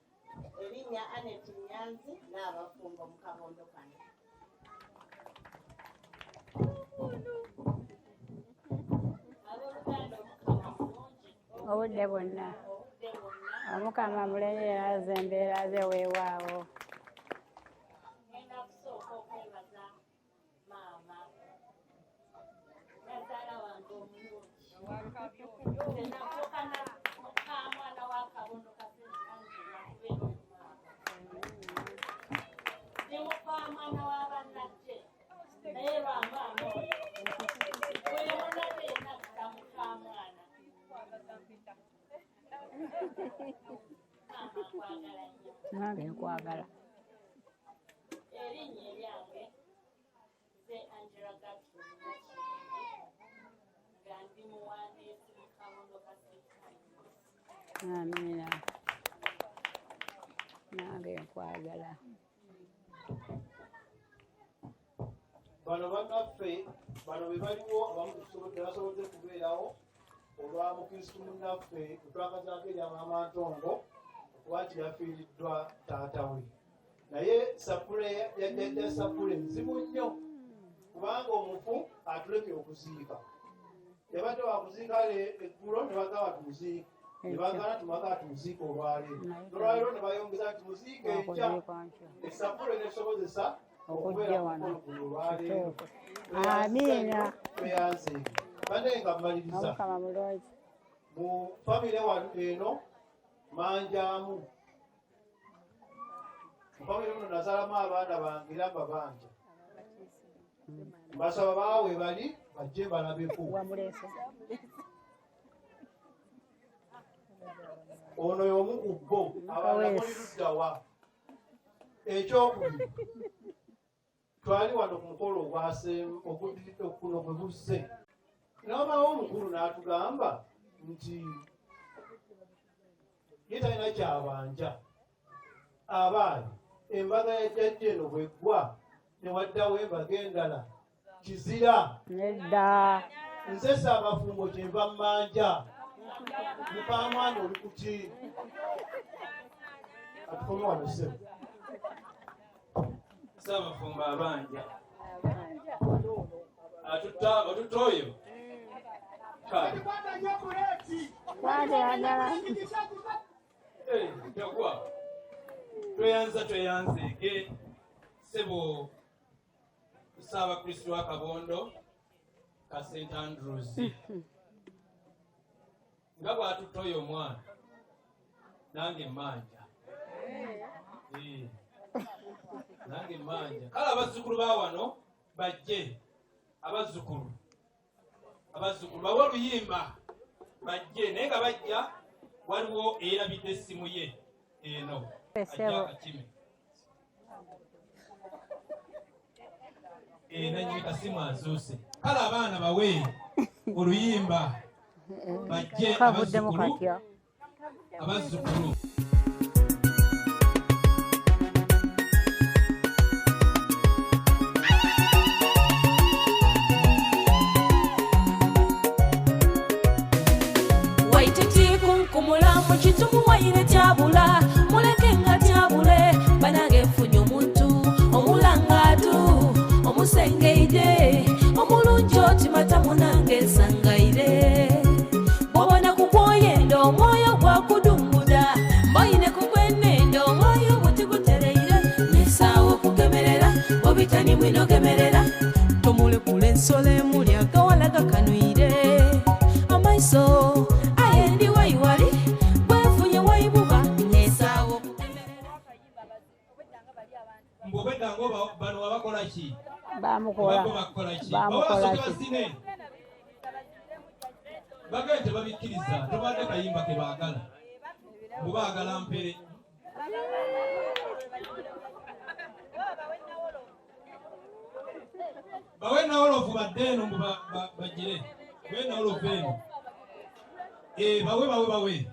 Erinnya Annet Nyanzi n'abafumbo mu kabondo kano. Abooluganda, Omukama mulungi obudde bwonna. Obudde bwonna. Omukama mulungi era aza embeera ze weewaawo. Ngenda kusooka okwebaza maama nazaala wange omulungi. Nze natuuka na mukamwana wa Kabondo Kasenzi Angela kubeera omumaama. Ndi mukamwana wa bannajje naye lwa maama oyo. Buli munabe yenna mpita mukamwana. Maama nkwagala nnyo. Nange nkwagala. Erinnya eryange nze Angela Gertrude Nakiyingi, nga ndi muwandiisi mu kabondo ka St. Agnes. Amiina. Nange nkwagala. Bano bannaffe bano be baliwo abamu tebasobodde kubeerawo olwa mukristu munnaffe gwe twakazaako erya Maama Ntongo okuba nti yafiiriddwa taata we. Naye sapule ya jjajja sapule nzibu nnyo kubanga omufu atulemye okuziika. Yabadde wakuziika eggulo ne bagamba tumuziike, ne bagala tumagala tumuziike olwaleero, n'olwaleero ne bayongeza nti muziike enkya. Esapule nesobozesa okubeera Okujja wano. ku mukolo guno olwaleero. Amiina. Tweyanzeege banne nga mmaliriza. Omukama mulungi. Mu famire wano eno manjamu, mu famire muno nazaalamu abaana bange era mbabanja, mbasaba baawe bali bajje balabeko. Wamuleese. Ono y'omu ku bo. Abalala muli luddawa? Ekyokubiri, twali wano ku mukolo ogwasem kuno gwe guzze, n'abaawo omukulu n'atugamba nti ye talina kyabanja. Abaali embaga ya jjajja eno bweggwa ne waddawo embaga endala, kizira. Nedda. Nze Ssaabafumbo kyenva mmanja. Mukamwana oli kuki? Atukome wano, ssebo. Ssaabafumbo abanja atutta otutta oyo. Kale. Kwateyagala. Eh, tagwa. Tweyanza, tweyanzeege, ssebo Ssaabakristu wa Kabondo ka St Andrews, nga bw'atutta oyo omwana, nange mmanja. Eh, nange mmanja. Kale abazzukulu ba wano bajje, abazzukulu bawe oluyimba, bajje. Naye nga bajja, waliwo eyerabidde essimu ye eno, ajja akakime. Eh, nanyini kasimu azuuse. Kale abaana bawe oluyimba, bajje. Kavuddemu. Abazzukulu. Katya. Abazzukulu. Waititi kunkumula mukitumuwaire tyabula, muleke nga tyabule. Banange, nfunye omuntu omulangatu, omusengeide, omulungi otimata. Munange, nsangaire bwobona kugwoyenda, omwoyo gwakudunguda mboyine kugwenenda, omwoyo gutigutereire nesaawa okugemerera obitani mwinogemerera. Tomulekula ensolo emuli agawala gakanwire amaiso. Aye ndi wayiwali gwenfunye wayibuba nesaawa. Mbu obwedda nga bano wabakola ki? Bamukola. Oba bakukola ki? Bamukola Baba ki? bazine bagende, tebabikkiriza. Tobadde kayimba ke baagala, mbu baagala mpere. Bawe nawolovu, badde eno, mbu bagire bawe nawolovu eno. Eh, bawe, bawe, bawe,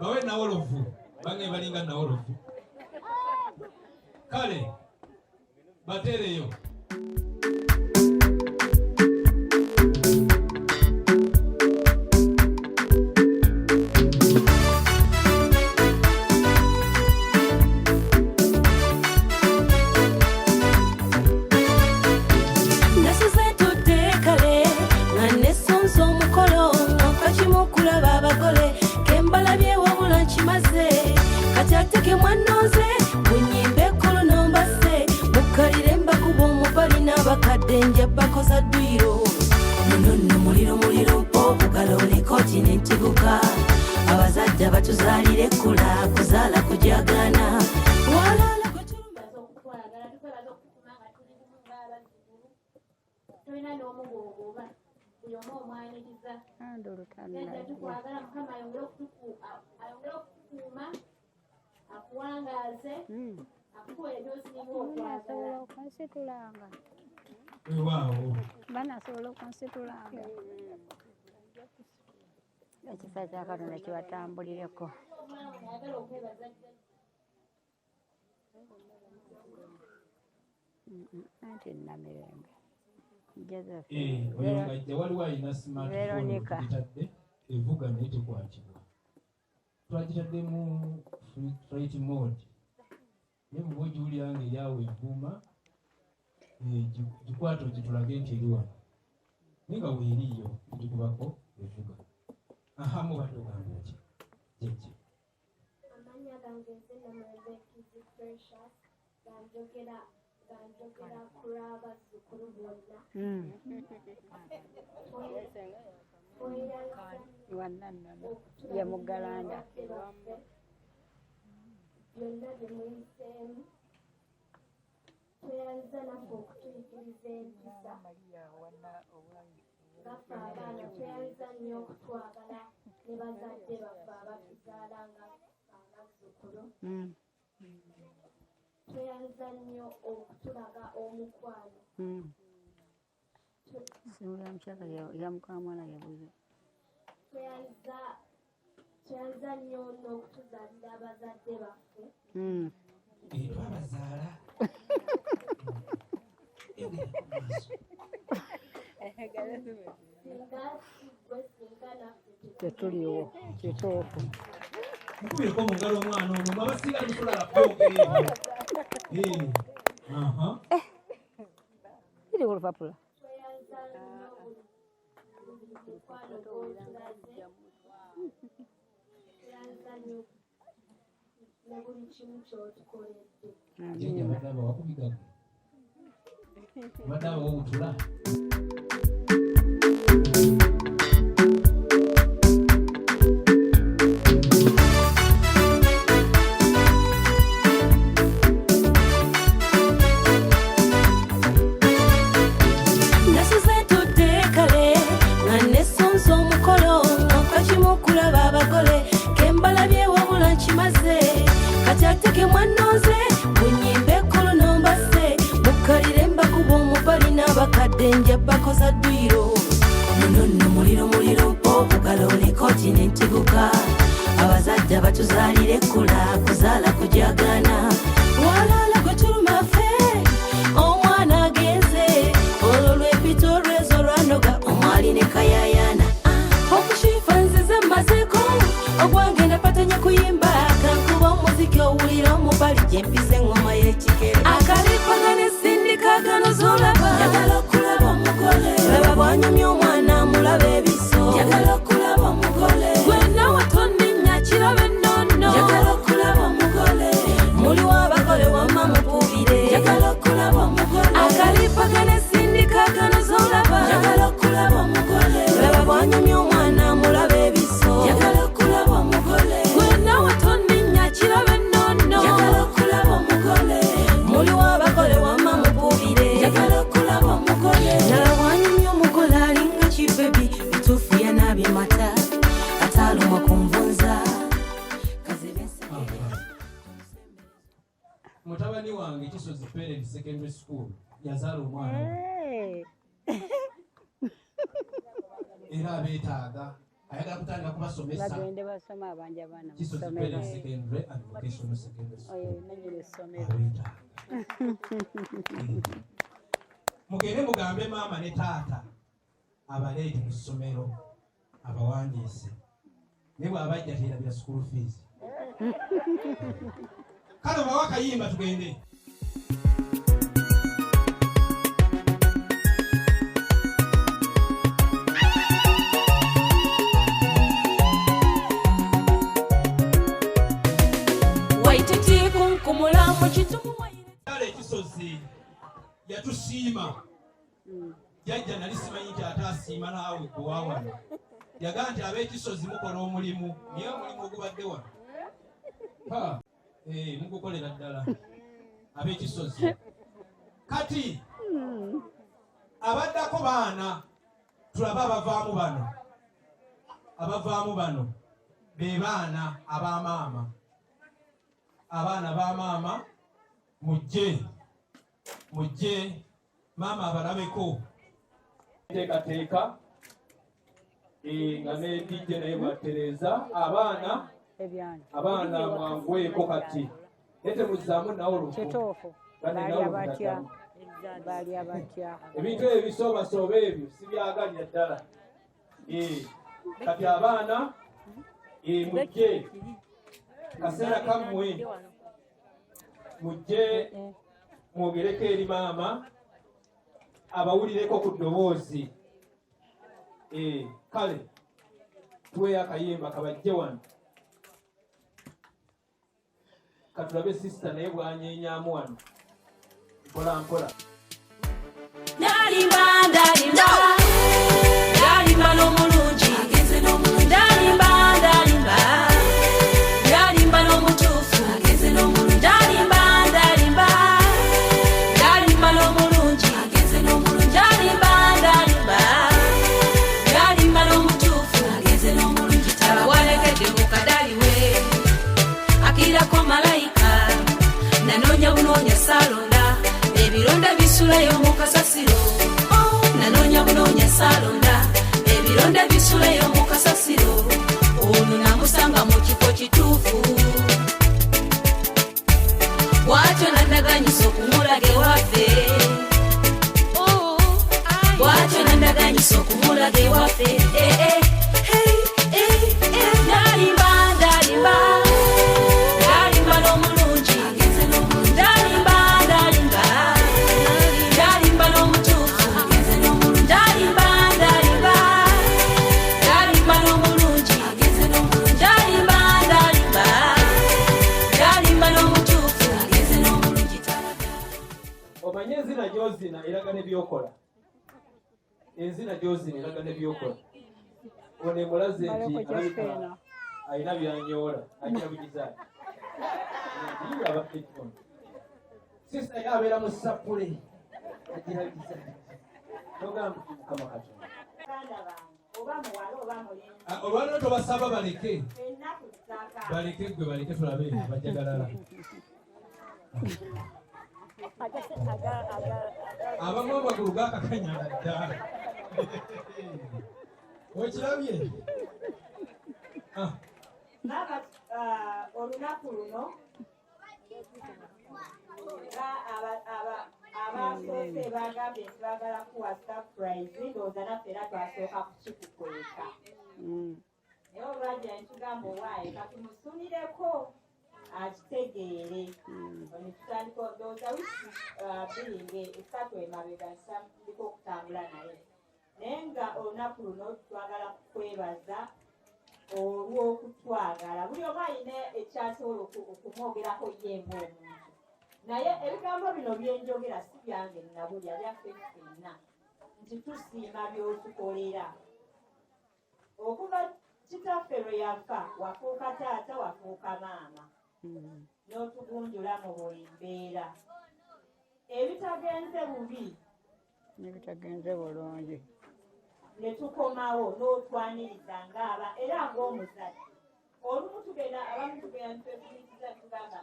bawe nawolovu. Bange balinga nawolovu. Kale bateereyo. Nasize ntudde kale nga nesunze omukolo, nga nfa kimu kulaba abagole kembalabye, wabula nkimaze. Kati ate ke mwannooze munyimbe ekkulu nombase, mukkalire mbakuba omupali n'abakadde nja bakoza dduyiro. Muno nno muliro, muliro mpa obugalo oliko kinentiguka. Abazadde abatuzaalira ekkula kuzaala kujagaana walala. Okutwagala, tukwebaza okutuma nga tuli bumu ng'abazzukulu. Tolina n'omu gw'ogoba, buli omu omwaniriza. Jjajja, tukwagala. Mukama ayongere okutukuuma, akuwangaaze, akukuwa ebyosinga okwagala. Banasobola okunsitulanga? Weewaawo. Banasobola okunsitulanga? Ekisa kya Katonda kibatambulireko. Omwana ayagala okwebaza jjajja. Anti Namirembe. Eh, Josephine. oyo ng'ajja, waliwo alina smartphone. Veronica. Tugitadde evuga naye tekwatibwa. Twagitaddemu flight mode, naye bw'oba ogiwulira nga eryawo evuuma, eh, gikwate ogitulage nti eri wano, naye nga weeriiyo ogikubako evuga. Aha, mubadde ogamba otya, jjajja? Amannya gange nze Namirembe Kizi Precious, nga njogera ku lw'abazzukulu bonna. Wannannono ye Muggalanda. Baffe, byonna bye muyiseemu, tweyanza naffe okutuyigiriza empisa. Ngaffe abaana, tweyanza nnyo okutwagala. Ne bazadde baffe abatuzaala nga abazzukulu. Tweyanza nnyo okutulaga omukwano. Essimu ya mukyala ya mukamwana yabuze. Tweyanza tweyanza nnyo n'okutuzaalira abazadde baffe. Twabazaala. Singa si ggwe, singa naffe Tetuliwo, kituufu. Mukubireko mu ngalo omwana ono, mwe abasinga temusobola kwogera ebyo. Aha. Biri ku lupapula. Tweyanza nnyo buli buli mukwano gw'otulaze. Tweyanza nnyo ne buli kimu ky'otukoledde. Jjajja abadde abawa ku bigambo, abadde abawa obutula. Nasuze ntudde kale nga nesunze omukolo, nga nfa kimu kulaba abagole kembalabye, wabula nkimaze. Kati ate ke mwannonze munyimbe ekkulu nombase, mukkalire mbakuba omubali n'abakadde nja bakoza dduyiro. Luno nno muliro muliro, obugalo oliko nentiguka. Abazadde abatuzaalira ekkula kuzaala kujagana walala gwe tuluma ffe. Omwana agenze olwo lwempita olwezo lwanoga omwali ne kayayana. Okushifa nzize mmazeeko ogwange, napatanya kuyimba, kankuba omuziki owulira omubali gyempisa eŋŋoma y'ekikere akalipagana esindikagano zolaba. Njagala okulaba omugole, laba bwanyumya omwana, mulaba ebiso. Njagala okulaba omugole gwe nawe tonninnya kirabe nnono. Njagala okulaba omugole muliwo abagole, wamma mukubire. Njagala okulaba omugole akalipagana esindikagano zolaba. Njagala okulaba omugole, laba bwanyumya omwana, mulaba ebiso. Njagala okulaba omugole gwe nawe tonninnya kirabe nnono. Njagala okulaba omugole muliwo abagole, wamma mukubire. Njagala okulaba omugole, laba bwanyumya omugole, alinga kibebi bituufu, yanaabye mata ate alumwa ku nvunza. Mutabani wange Kisozi Parent Secondary School yazaala omwana we. Era abeetaaga, ayagala kutandika kubasomesa. Bagende basome, abanja abaana mu Kisozi ssomero. Parent Secondary and Vocational Secondary School. Oyo nannyini essomero. Abeetaaga, mugende mugambe maama ne taata abaleete mu ssomero abawandiise, naye bw'abajja teerabira school fees. Kale bawa akayimba tugende. Waititi kunkumula mu kitumu. Kale ekisozi yatusiima. Jjajja nali simanyi nti ate asiima naawe gwe wano. Yagaa nti ab'ekisozi mukola omulimu, naye omulimu ogubadde wano. Ha, mugukolera ddala ab'ekisozi. Kati abaddako baana, tulabe abavaamu bano. Abavaamu bano be baana ab'amaama. Abaana ba maama, mujje, mujje maama abalabeko. Teekateeka nga ne DJ naye bwatereeza abaana. Ebyana. Abaana mwangweko kati, naye temuzzaamu nawo lufu. Kituufu. Bane Balya nawo batya? mutaddamu. Balya batya? Ebintu ebyo bisoobasooba, ebyo sibyagalira ddala. Kati abaana, mujje, kaseera kammwe, mujje mwogereko eri maama abawulireko ku ddoboozi. Kale tuweeyo akayimba kabajje wano, katulabe sister naye bwanyenyamu wano mpola mpola. Ndalimba, ndalimba, ndalimba n'omulungi, ndalimba, ndalimba, ndalimba n'omutuufu, ndalimba, ndalimba, ndalimba n'omulungi, ndalimba, ndalimba, ndalimba n'omutuufu. saalonda ebironda bisulayo mu kasasiro. Oh, nanoonya bunoonya saalonda ebironda bisulayo mu kasasiro. Ono namusanga mu kifo kituufu, bw'atyo nandaganyisa okumulaga ewaffe, bw'atyo nandaganyisa okumulaga ewaffe. Eh, eh, hey, eh, eh. Ndalimba, ndalimba, ndalimba n'omulungi, ndalimba, ndalimba, ndalimba n'omutuufu, ndalimba, ndalimba, ndalimba n'omulungi, ndalimba, ndalimba, ndalimba n'omutuufu. Omanye enzina gy'ozina eraga ne by'okola. Enzina gy'ozina eraga ne by'okola. Ono emulaze nti Baleko alabika kyaffe alina byanyoola agira bugizaani aba sisita ye abeera mu ssapule agira bugizaani togamba nti Mukama Katonda. Baganda bange, oba muwala oba mulenzi. Ah, olwaleero tobasaba baleke. Ffenna ku ttaka. Baleke gwe, baleke tulabe bajagalala. Abamu amagulu gakakanyala dda, okirabye? Maama, ah, olunaku luno nga abasoose bagambye nti baagala kuwa surprise, ndowooza naffe era twasooka kukikukweka, naye olwajja ne tugamba owaaye katumusunireko akitegeere. Netutandika ndowooza wiiki 2 nga 3 emabega ntandika okutambula naye, naye nga olunaku luno twagala kukwebaza olw'okutwagala. Buli omu alina ekyasobola okumwogerako ye ng'omuntu, naye ebigambo bino byenjogera si byange nabulya, byaffe ffenna, nti tusiima by'otukolera. Okuva kitaffe lwe yafa, wafuuka taata, wafuuka maama, n'otugunjula mu buli mbeera, ebitagenze bubi n'ebitagenze bulungi, ne tukomawo n'otwaniriza ng'aba era ng'omuzadde. Olumu tugenda, abamu tugenda ntwefumiitiza, tugamba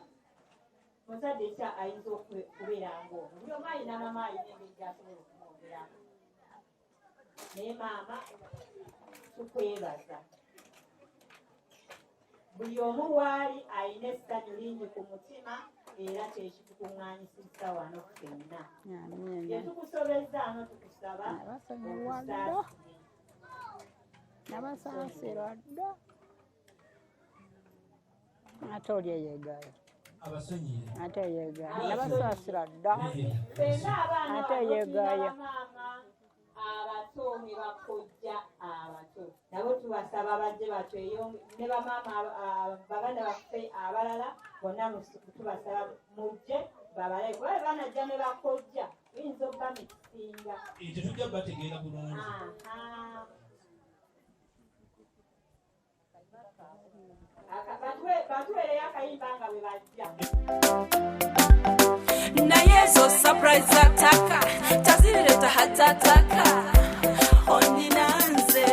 muzadde ki ayinza okubeera ng'ono? Buli omu alina mama, alina engeri gy'asobola okumwogerako, naye maama tukwebaza. Buli omu waali alina essanyu lingi ku mutima, era kyekitukuŋŋaanyisizza wano ffenna. Gye tukusobezzaamu tukusaba Nabasonyiwa dda. otusaasire. Nabasaasira dda, ate oli eyegaaya. Abasonyiye. Ate eyegaaya, nabasaasira dda. Ffenna abaana Ate wano tulina eyegaaya. bamaama abato ne bakojja abato, nabo tubasaba bajje batweyonge ne bamaama baganda baffe abalala bonna. Tubasaba mujje babalabe, kuba bwe banajja ne bakojja biyinza okuba mikisinga. Eh, tetujja bategeera bulungi. Aha. Batuweereyo akayimba nga bwe bajja. Naye ezo surprise zataka tazireta hatataka onina nze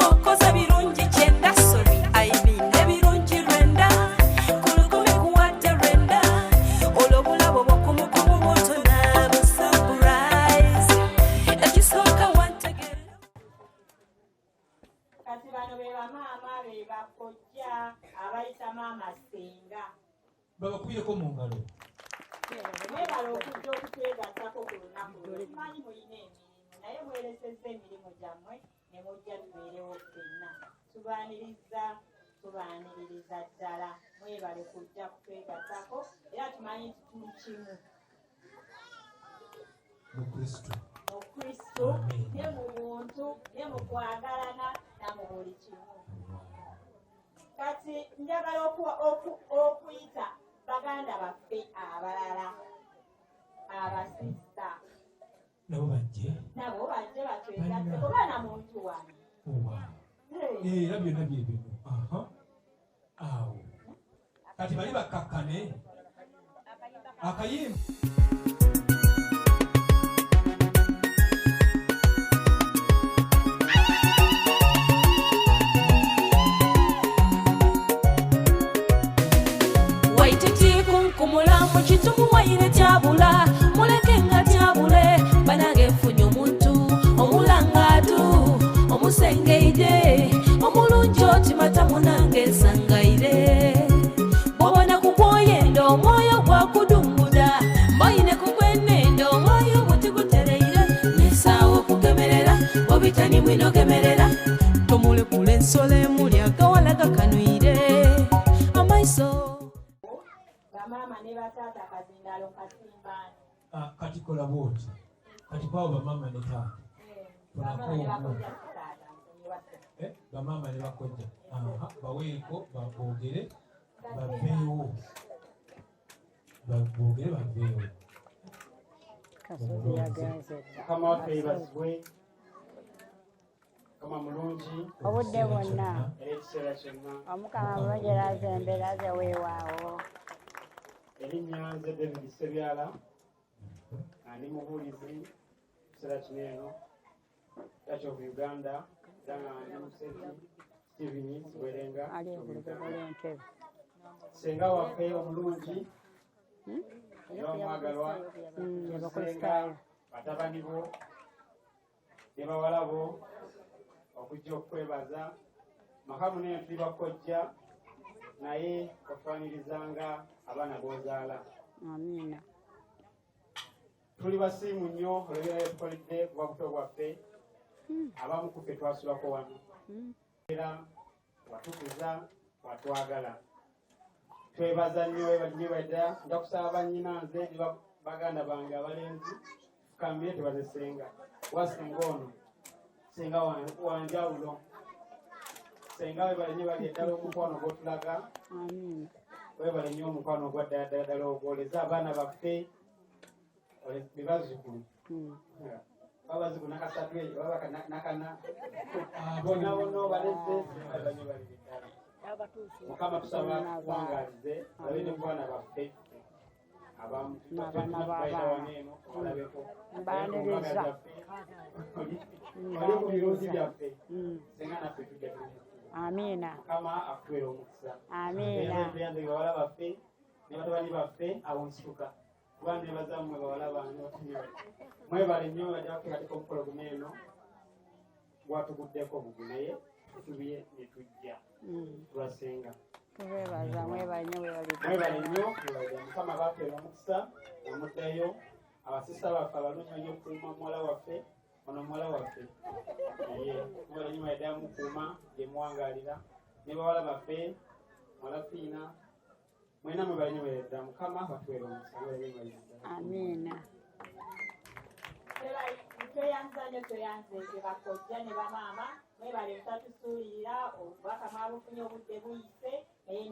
okoze birungi 90, sorry, I mean ebirungi 90 ku 1,000 kuwadde 90. Olwo obulabo bwokumukumu butona bu surprise ekisooka wantegeera. Kati bano be bamaama, be bakojja abayita maama senga. Babakubireko mu ngalo. Mwebala okujja okutwegattako ku lunaku luno. Tumanyi mulina emirimu, naye mweresezza emirimu gyammwe ne mujja tubeerewo ffenna. Tubaaniriza, tubaaniririza ddala. Mwebale kujja kutwegattako, era tumanyi nti tuli kimu mu Kristo. Mu Kristo ne mu muntu ne mu kwagalana na mu buli kimu. Kati njagala okuyita baganda baffe abalala, abasista. Nabo bajje. Nabo bajje batwegatte, oba na muntu wano. Owa. Era byonna bye bimu. Aha. Awo kati bali bakkakkane akayimba. Waite. Bamaama ne bataata akazindaalo kasimbaani. Kati kola bw'oti, kati kwawo bamaama ne taata. Bamaama ne bakojja, taata nsonyiwa. Bamaama ne bakojja, baweeko boogere baveewo, boogere baveewo. Kasozi yagenze dda. Mukama waffe yeebazibwe. Mukama mulungi Obudde bwonna. era ekiseera kyonna. Omukama mulungi era aza embeera ze, weewaawo. Erinnya nze David Sebyala, nga ndi mubuulizi kiseera kino eno Church of Uganda, era nga ndi Musezi Steven Siwerenga Ali of ebulugube Uganda. lw'entebe. Ssenga waffe omulungi era omwagalwa, tusenga Abakristaayo. Batabani bo ne bawala bo okujja okukwebaza. Maka munene tuli bakojja, naye otwanirizanga abaana b'ozaala. Amiina. Tuli basiimu nnyo olw'ebirala byetukoledde kuba buto bwaffe. Abamu kuffe twasulako wano, era watukuza, watwagala. Twebaza nnyo, webale ddala. Nja kusaba bannyina nze ne baganda bange abalenzi tufukamire twebaze ssenga wa ssenga ono, ssenga wanjawulo. Ssenga, webale nnyo, bali eddala omukwano gw'otulaga. Amiina. Webale nnyo omukwano ogwa ddala ddala ddala ogwoleza abaana baffe be bazzukulu, babazzukulu nakasatu eyo baba nakana bonna bonna obaleze. Ssenga, nnyo balire ddala. Mukama tusaba kuwangaalize olabe ne ku baana baffe abamu N'abaana tubayita b'abaana. wano eno obalabeko. Mbaaniriza. Oli ku birungi byaffe, senga naffe tujja tulina. Amiina. Mukama akutuweera omukisa. Amiina. Tweyanze bawala baffe ne batabani baffe. Awo nsituka kuba nebaza mmwe bawala bange, batabani baffe. Mwebale nnyo, bajja kuteekateeka omukolo guno eno gwatuguddeko bugu, naye tutubye ne tujja tulasenga. Tubeebaza, mwebale nnyo, weebalire. Mwebale nnyo, mwebale. Mukama bapeera omukisa omuddayo. Abasista baffe abalungi nnyo okukuuma muwala waffe ono, muwala waffe naye mwebale nnyo, mwebale mukuuma gye muwangaalira ne bawala baffe, muwala Fiina, mwena mwebale nnyo, mwebale ddala. Mukama batuweera omukisa. Mwebale nnyo, mwebale ddala. Amiina. Tweyanza nnyo, tweyanzeege bakojja ne bamaama. Mwebale mutatusuulirira. Obubaka mwabufunye, obudde buyise, naye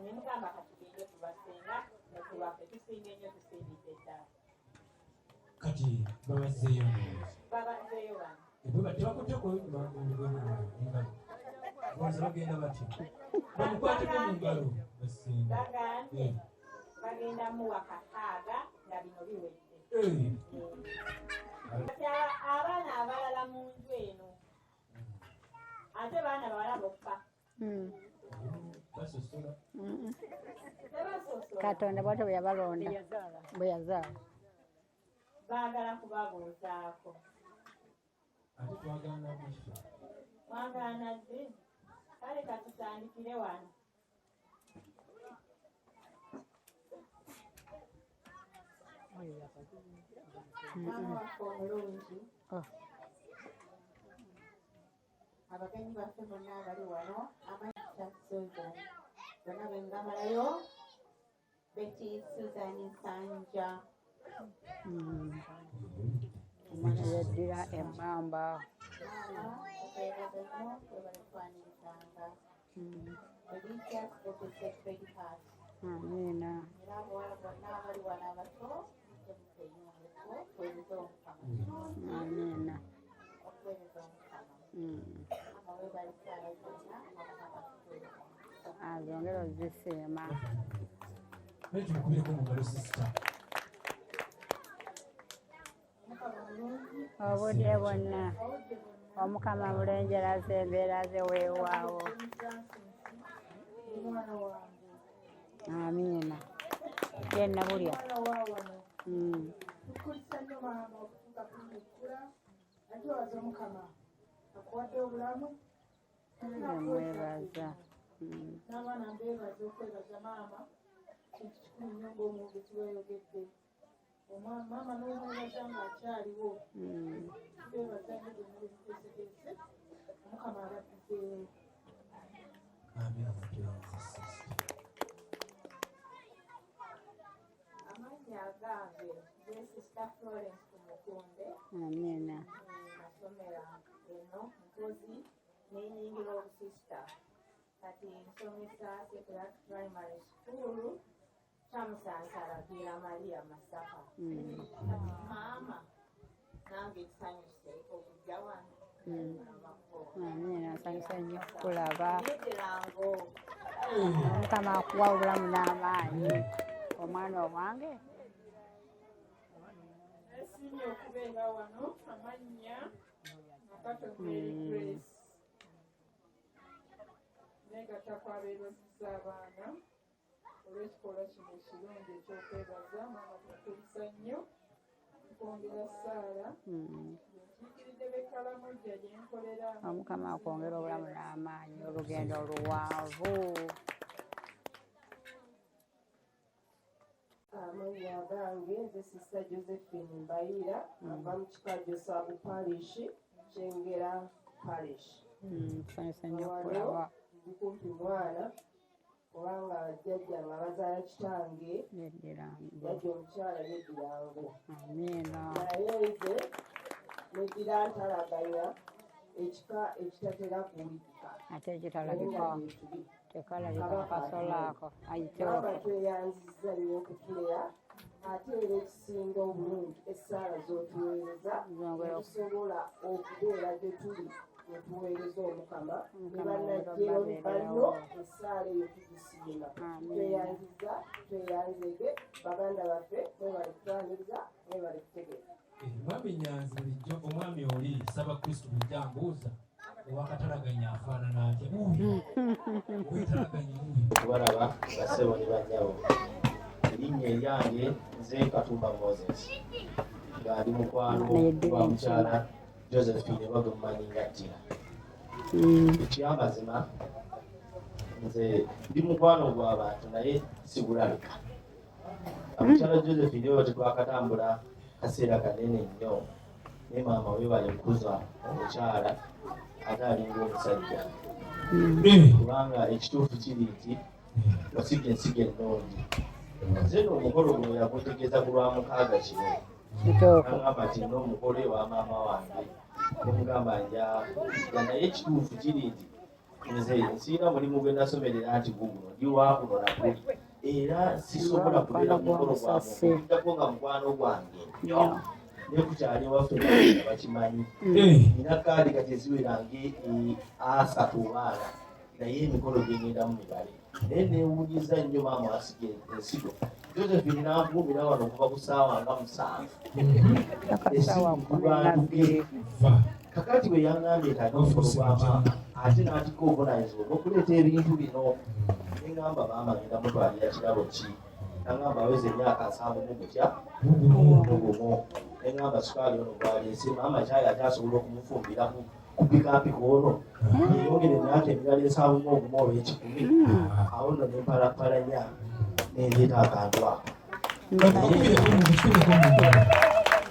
ne mugamba katugende kubasenga nekulwaffe. Tusiimye nnyo, tusiimidde ddala. Kati babazzeeyo ndowooza. Babazzeeyo bano. Tebakutteko engalo, ndowooza bagenda batyo bamukwateko mu ngalo basenga. Bagambye bagenda muwa kakaaga nga bino biwedde. Kati abaana abalala mu nju eno, ate baana bawala bokka. Basosola. Tebasosola. Katonda bwatyo bwe yabalonda bwe yazaala. Baagala kubabuuzaako. Ate twagaana biffe. Mwagaana ddi? Kale katutandikire wano. Maama waffe omulungi, Oh. abagenyi baffe bonna abali wano, amayita Susan, bonna bwe ngamalayo, Betty Susan Nsanja. Omwana yeddira emmamba. Maama, okwebaza nnyo, webale twanirizanga. Religious of the Sacred Heart. Amiina. Era abawala bonna abali wano abato, muteyungeko tuweereze Omukama. Kirungi Amiina. okuweereza Omukama. Maama, webale ssaala zonna, Omukama akuweereza omukisa. Azongera ozisiima. Naye tumukubireko mu ngalo sisita. Omukama mulungi. Obudde bwonna. Obudde bwonna. Omukama mulengera ze embeera ze, weewaawo. Ndi mwana wange. Amiina, ye nabulya. Mwana wa wano. Tukulisa nnyo maama okutuuka kuli ekkula. Natwebaza Omukama akuwadde obulamu. Nemwebaza. N'abaana mbeebaza. Okwebaza maama kintu kikulu nnyo ng'omwogezi weyogedde. Maama n'omwebaza ng'akyaliwo. Tubeebaza nnyo byonna bye muteeseteese. Omukama abaddizeewo. Amiina, tweyanze sisita. Sista Florence Tumukunde. Amiina. Nasomera eno Ntozi nenyingira obusista. Kati nsomesa Secular Primary School Kyamusansala Bikira Maria Masaka. Kati maama nange nsanyuse okujja wano. Amiina, nsanyuse nnyo okukulaba. Omukama akuwa obulamu n'amaanyi. Omwana owange. Nesiimye okubeera wano amannya Nakato Mary Grace. Negatta ku abeebazizza abaana olw'ekikolwa kino ekirungi eky'okwebaza. Maama tukukulisa nnyo, tukwongera ssaala. Nkiikiridde b'e Karamoja gye nkolera. Omukama akwongera obulamu n'amaanyi, olugendo oluwanvu. Amannya agange nze Sisita Josephine Mbayiira, ava mu Kikajjo Sub Parish, Kyengera Parish. Tusanyuse nnyo Wano okulaba. ndi kumpi mwana kubanga jjajja nga bazaala kitange, jjajja omukyala yeddira Ngo. Amiina. Naye nze neddira Ntalaganya, ekika ekitatera kuwulikika. Ate ekitalabika. Tekalabika akasolo ako. Ayitewo. Maama tweyanzizza nnyo okutulera, ate era ekisinga obulungi essaala z'otuweereza netusobola okubeera gye tuli ne tuweereza Omukama ne bannajjero banno, essaala eyo tugisiima. Tweyanzizza, tweyanzeege baganda baffe, mwebale kutwaniriza, mwebale kutegeera. Mwami Nyanzi bulijjo omwami oli Ssabakristu bulijjo ambuuza owakatalaganya afaanana atya? Wuuyo owetalaganya wuuyo. Okubalaba bassebo ne bannyabo. Erinnya eryange nze Katumba Moses, nga ndi mukwano gwa mukyala Josephine oba gwe mumanyi nga Ttira. Ekyamazima nze ndi mukwano gw'abantu naye sigulabika. Mukyala Josephine oyo tetwakatambula kaseera kanene nnyo, naye maama weebale kukuza omukyala ate alinga omusajja, kubanga ekituufu kiri nti wasiga ensigo ennungi. Nze no omukolo guno yagutegeeza ku Lwamukaaga kino, nagamba nti nina omukolo ewa maama wange, nemugamba nja, naye ekituufu kiri nti nze nsiina mulimu gwe nasomerera nti guguno ndi wakuno nakuli, era sisobola kubeera ku mukolo gwa muntu okujjako nga mukwano gwange nnyo. Ne ku kyalo ewaffe nga bakimanyi, nina kaadi kati eziwera nga 30 baana, naye emikolo gyengendamu mibale. Naye neewuunyiza nnyo maama wasiga ensigo Josephine n'ankuumira wano okuva ku ssaawa nga 7 esimu ku bantu ge. Kakati bwe yaŋŋambye nti alina omukolo gwa maama, ate n'atikka obuvunaanyizibwa obw'okuleeta ebintu bino, ne ŋŋamba maama ngenda mutwalira kirabo ki? Naŋŋamba aweza emyaka 70 mu mutya mugumu. Ne ŋŋamba sukaali ono gw'aleese maama kyayi akyasobola okumufumbira ku pikaapika ono yeyongera emyaka emirala 71 oba 100. Awo nno ne mpalapalanya nendeeta akantu ako.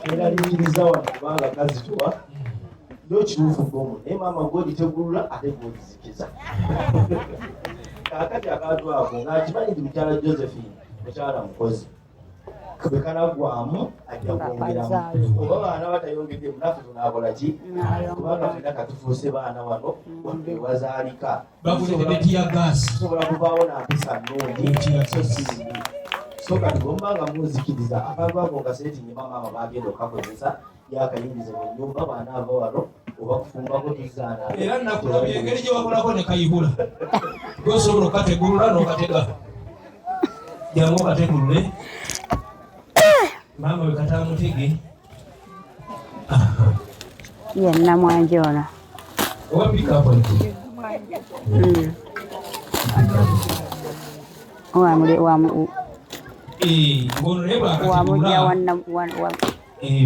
Eraliikiriza wano kubanga kazituwa yo kituufu gomu, naye maama gwogitegulula ate gwogizikiza. Kaakati akantu ako ng'akimanyi nti mukyala Josephine mukyala mukozi, bwe kanaggwamu ajja kwongeramu, oba baana batayongeddemu naffe tunaakola ki? Kubanga ffenna katufuuse baana wano wano ewazaalika. Bakuleetedde tear gas. Tusobola kuvaawo na mpisa nnungi so si mbi. So kati bwemuba nga munzikiriza akantu ako nga seetingema maama bagenda okukakozesa yakayingize mu nnyumba bw'anaava wano oba kufumbako tuzaana. Era nakulabye engeri gye wakolako ne Kayihura, gwosobola okukategulula n'okatega. Jangu okategulule maama we katamutege. Yenna mwanje ono. Oba pikapu. Ngono naye wamujja bwakategulula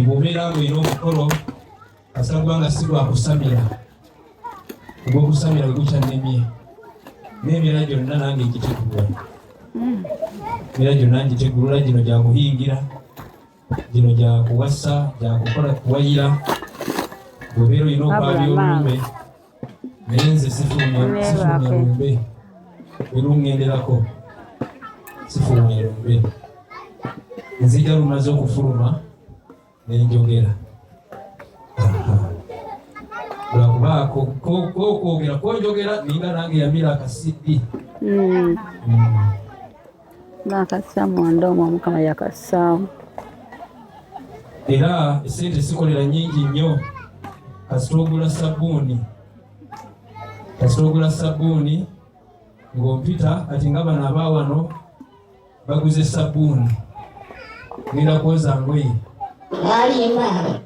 bw'obeera ng'olina omukolo kasita guba nga si gwakusamira, ogw'okusamira bwe gukyannemye n'emira gyonna nange ngitegulula, emira gyonna ngitegulula, gino gyakuhingira, gino gyakuwasa, gyakukola kuwayira, bw'obeera olina okwabya olumbe, naye nze sifulumya lumbe, bwe lungenderako sifulumya lumbe, nzija lumaze okufuluma. Nenjogera lwakuba kokwogera konjogera ninga nange yamira akasiddi. Nakassa munda omwo Omukama yakassaamu. Era esente sikolera nyingi nnyo, kasita ogula sabbuuni, kasita ogula sabbuuni ng'ompita. Kati nga bano abawano baguze sabbuuni, ngenda kwoza ngoye. Alimba.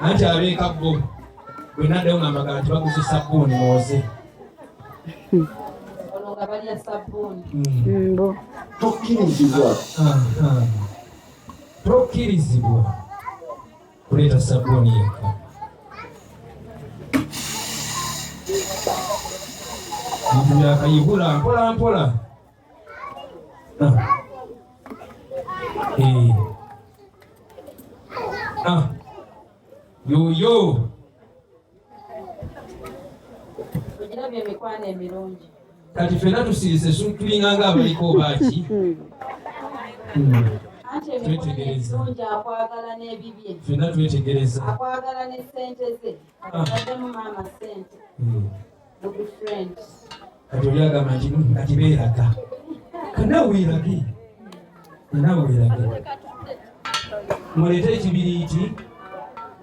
Anti abeeka bo bwe naddayo nga mbagala nti baguze sabbuuni mwoze. Ono nga balya sabbuuni. Mbu. Tokkirizibwa. Tokkirizibwa kuleeta sabbuuni yekka. Bintu byakayihura mpola mpola. Ah. Eh. Ah. Yoyo. Ogirabye emikwano emirungi. Kati ffenna tusirise, tulinga nga abaliko obaaki. Anti emikwano Twetegereza. emirungi akwagala n'ebibye. Ffenna twetegereza. Akwagala ne ssente ze. Ataddemu maama ssente. Good friend. Kati oli agamba nti kati beeraga, kana weerage, kana weerage. Muleete ekibiriiti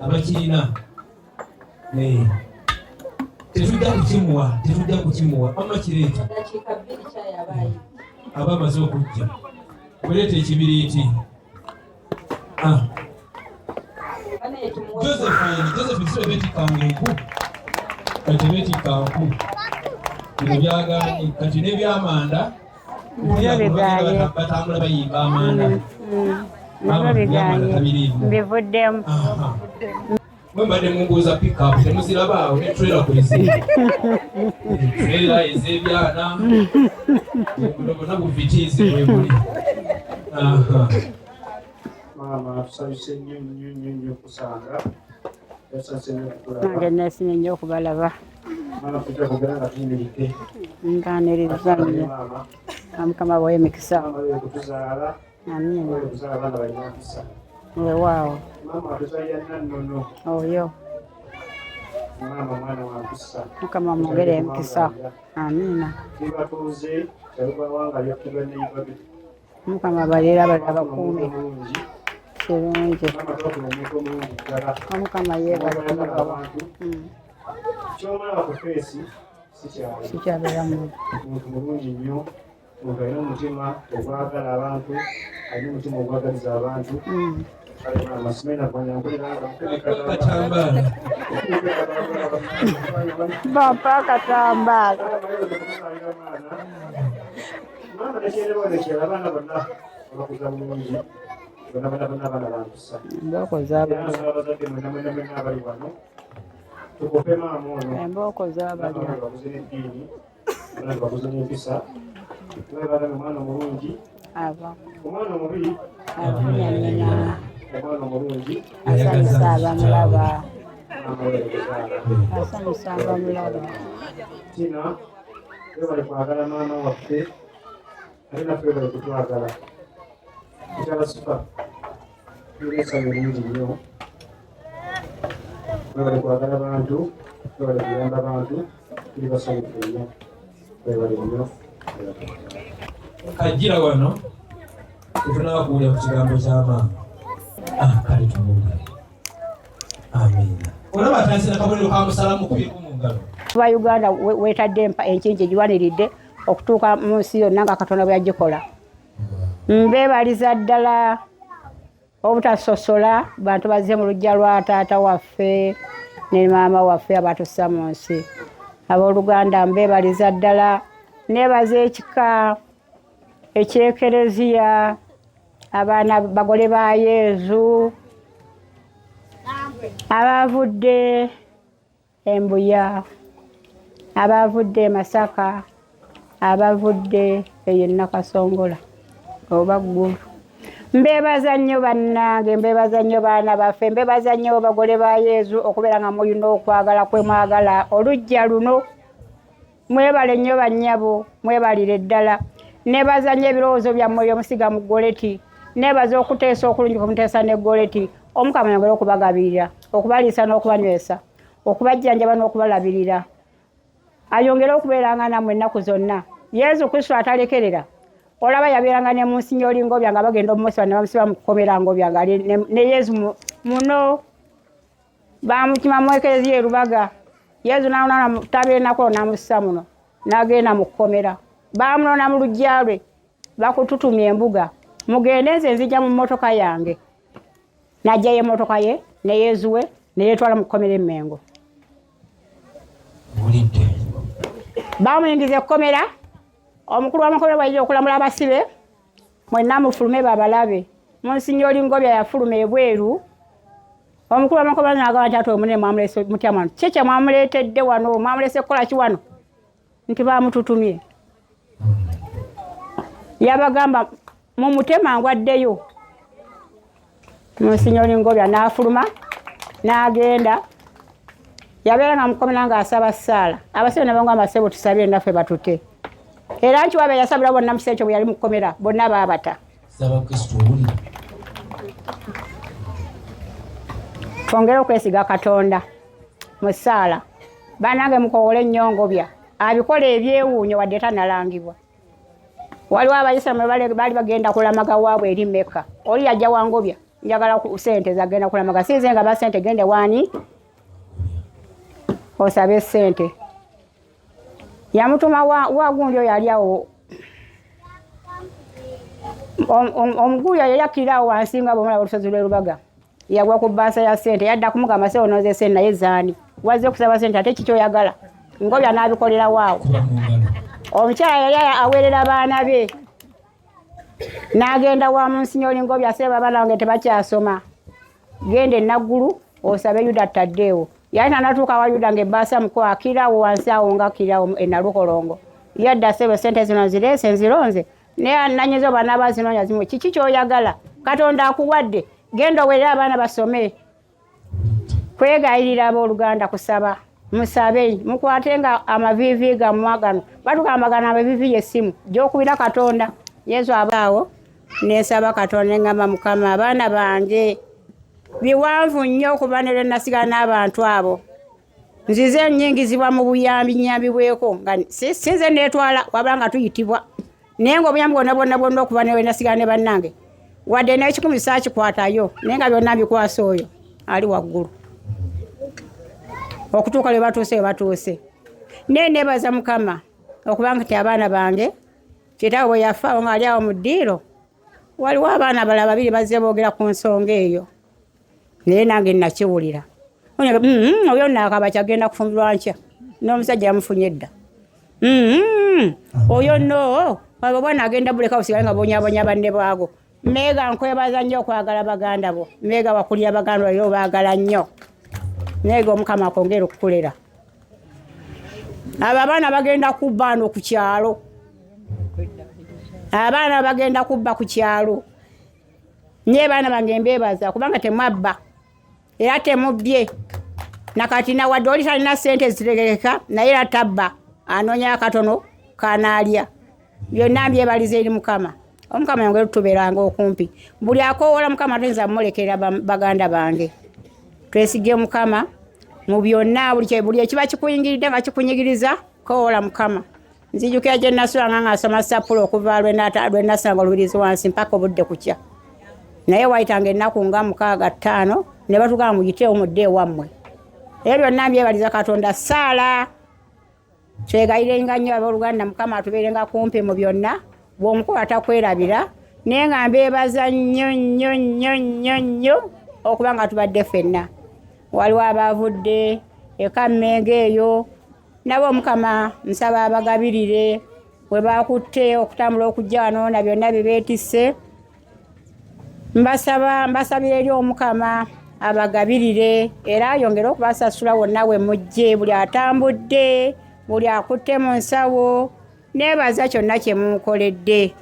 abakirina. Eh. Tetujja kukimuwa, tetujja kukimuwa, amma kireete. Dakiika 2 kyayi aba ayidde. Aba amaze okujja, muleete ekibiriiti. Ah. Bane tumuwe. Josephine, Josephine, si beetikkanga enku, kati beetikka nku, bino byagaanye. Kati n'ebyamanda Nabyo bigaanye. batambula bayimba amanda. Nabyo Maama, bigaanye. byamanda tabiriimu. Mbivuddemu. Mwe mbadde mumbuuza pickup, temuziraba awo ne trailer kweziri, trailer ez'ebyana buno bwonna buvitiizi bwe buli. Aha. Maama, tusanyuse nnyo nnyo nnyo nnyo okusanga, tusanyuse nnyo okukulaba. Nange neesimye nnyo okubalaba. Maama, tujja kwogera nga tuyimiridde. Nganiriza nnyo. Maama. Mukama abawe emikisa. Maama, weebale kutuzaala. Amiina. Weebale kuzaala abaana balina mpisa. Weewaawo. Maama atuzaalira Nannono. Oyo. Maama mwana wa mpisa. Mukama amwongere emikisa. Amiina. Tuli batuuze kyalubawanga lyakubwa neibabe. Mukama abalere abalala abakuume. Omulungi. Kirungi. Maama twakula omuntu omulungi ddala. Omukama yeebale Omwagala kumubawa. abantu. Kyomulaba ku feesi si kyali. Sikyabeera mu. Muntu mulungi nnyo, muntu alina omutima ogwagala abantu, alina omutima ogwagaliza abantu. Kale maama, simanyi nakumanya nkulira nga Katambaala. Bampa akatambaala. Maama nekyereba nekirala, abaana bonna babakuza bulungi, bonna bonna bonna abaana bampisa. Embooko Era z'abalya. nsaba abazadde mwenna mwenna mwenna abali wano tukope maama ono. Embooko z'abalya. Abaana bakuze n'eddiini, abaana bakuze n'empisa. Twebaza omwana omulungi. Aba. Omwana omubi Avumya nnyina. Omwana omulungi Asanyusa abamulaba. Maama weebale kuzaala. Asanyusa abamulaba. Tina, webale kwagala maama waffe, ate naffe webale kutwagala. Mukyala Sifa, tulina essanyu lingi nnyo. Webale kwagala bantu, webale kuyamba bantu, tuli basanyufu nnyo, webale nnyo. Kajjira wano tetunakuwulira ku kigambo kya maama. Ah, kale tumuwulire. Amiina. Olaba atandise nakabonero ka musala, mukubireko mu ngalo. Ba Uganda weetadde enkingi egiwaniridde okutuuka mu nsi yonna nga Katonda bwe yagikola. Mbeebaliza ddala obutasosola bantu bazze mu luggya lwa taata waffe ne maama waffe abatussa mu nsi. Abooluganda, mbeebaliza ddala, neebaza ekika ekyekereziya, abaana bagole ba Yezu abavudde Embuya, abavudde e Masaka, abavudde eyo e Nakasongola oba Ggulu. Mbeebaza nnyo bannange, mbeebaza nnyo baana baffe, mbeebaza nnyo bagole ba Yezu okubeera nga mulina okwagala kwe mwagala oluggya luno. Mwebale nnyo bannyabo, mwebalire ddala. Neebaza nnyo ebirowoozo byammwe ebyomusiga mu ggoleti. Neebaza okuteesa okulungi kwe muteesa ne Goleti. Omukama ayongere okubagabirira, okubaliisa n'okubanywesa, okubajjanjaba n'okubalabirira. Ayongere okubeeranga nammwe ennaku zonna. Yezu Kristo atalekerera. Olaba yabeeranga ne Munsinyoli Ngobya nga bagenda omusiba ne bamusiba mu kkomera Ngobya ng'ali ne Yezu muno. Baamukima mu Ekereziya e Lubaga. Yezu n'amunona mu tabeernakolo n'amussa muno, n'agenda mu kkomera. Baamunona mu luggya lwe, bakututumya embuga. Mugende nze nzija mu mmotoka yange. N'aggyayo emmotoka ye ne Yezu we ne yeetwala mu kkomera e Mmengo. Baamuyingiza ekkomera, omukulu w'amakomera bw'ayinza okulamula abasibe, mwenna mufulume babalabe. Munsinyoli Ngobya yafuluma ebweru, omukulu w'amakomera n'agamba nti ate omunene mwamulese mutya wano? Ki kye mwamuleetedde wano? Mwamulese kukola ki wano? Nti baamututumye. Yabagamba mumute mangu addeyo. Munsinyoli Ngobya n'afuluma n'agenda. Yabeera nga mukomera ng'asaba ssaala. Abasibe ne bamugamba ssebo tusabire naffe batute. Era nkiwa be yasabira bonna mu kiseera ekyo bwe yali mu kkomera bonna baabata. Saba Kristo owulira. Twongere okwesiga Katonda mu ssaala. Bannange mukoowole nnyo Ngobya abikola ebyewuunyo wadde tanalangibwa. Waliwo Abayisiraamu baali bagenda kulamaga waabwe eri Mecca. Oli yajja wa Ngobya, njagala ku ssente zagenda kulamaga. Si nze nga ba ssente gende waani osabe ssente. Yamutuma wa gundi oyo ali awo omuguya yali akkirira awo wansi nga bwomulaba olusozi lw'e Lubaga. Yagwa ku bbaasa ya ssente, yadda kumugamba ssebo onooze ssente naye zaani? Wazze kusaba ssente ate kiki oyagala? Ngobya n'abikolerawo awo. Omukyala yali aweerera baana be n'agenda wa Munsinyoli Ngobya, ssebo abaana bange tebakyasoma, genda e Naggulu osabe Yuda Taddeewo. Yali tanatuuka wa Yuda ng'ebbaasa muko akira awo wansi awo nga akira awo e Nalukolongo. Yadda ssebo ssente zino nzireese nzironze naye nanyiza oba naaba zinoonya zimu. Kiki ky'oyagala? Katonda akuwadde, genda owerere abaana basome. Kwegayirira abooluganda kusaba, musabe, mukwate nga amaviivi gammwe gano. Batugamba gano amaviivi y'essimu gy'okubira Katonda. Yesu abaawo ne nsaba Katonda ne ŋŋamba Mukama abaana bange biwanvu nnyo okuba ne lwe nasigala n'abantu abo. Nzize nnyingizibwa mu buyambi nnyambibweko nga si nze neetwala wabula nga tuyitibwa. Naye ng'obuyambi bwonna bwonna bwonna okuba ne lwe nasigala ne bannange wadde n'ekikumi saakikwatayo naye nga byonna mbikwasa oyo ali waggulu okutuuka lwe batuuse we batuuse. Naye neebaza Mukama okubanga nti abaana bange kitaawe bwe yafa awo ng'ali awo mu ddiiro waliwo abaana abalala babiri bazze boogera ku nsonga eyo naye nange nakiwulira. Oyo nno akaba kyagenda kufumbirwa nkya n'omusajja yamufunye dda. Oyo nno abo bwana agenda buleka busigale nga bonyabonya banne bwago. Meega nkwebaza nnyo okwagala baganda bo. Meega wakulira baganda bo era obaagala nnyo. Meega Omukama akwongere okukulera. Abo abaana bagenda kubba wano ku kyalo. Abaana bagenda kubba ku kyalo. Naye baana bange mbeebaza kubanga temwabba era temubbye. Nakati nawadde oli talina ssente zitegerekeka naye era tabba, anoonya akatono kanaalya. Byonna mbyebaliza eri Mukama. Omukama yongere tubeeranga okumpi. Buli akoowola Mukama toyinza mumulekera baganda bange. Twesige Mukama mu byonna, buli ekiba kikuyingiridde nga kikunyigiriza, koowola Mukama. Nzijukira gye nasulanga nga nsoma sappula okuva lwe nasanga olubirizi wansi mpaka obudde kukya. Naye wayitanga ennaku nga 6 5 ne batugamba muyiteewo mudde ewammwe. Ebyo byonna mbyebaliza Katonda. Ssaala twegayirenga nnyo abooluganda, Mukama atubeerenga kumpi mu byonna, bw'omukola takwerabira. Naye nga mbeebaza nnyo nnyo nnyo nnyo nnyo okuba nga tubadde ffenna. Waliwo abaavudde eka Mmengo eyo, nabo Omukama nsaba abagabirire we bakutte okutambula okujja wano na byonna bye beetisse. Mbasabira eri Omukama abagabirire era ayongere okubasasula wonna we mujje, buli atambudde, buli akutte mu nsawo. Neebaza kyonna kye munkoledde,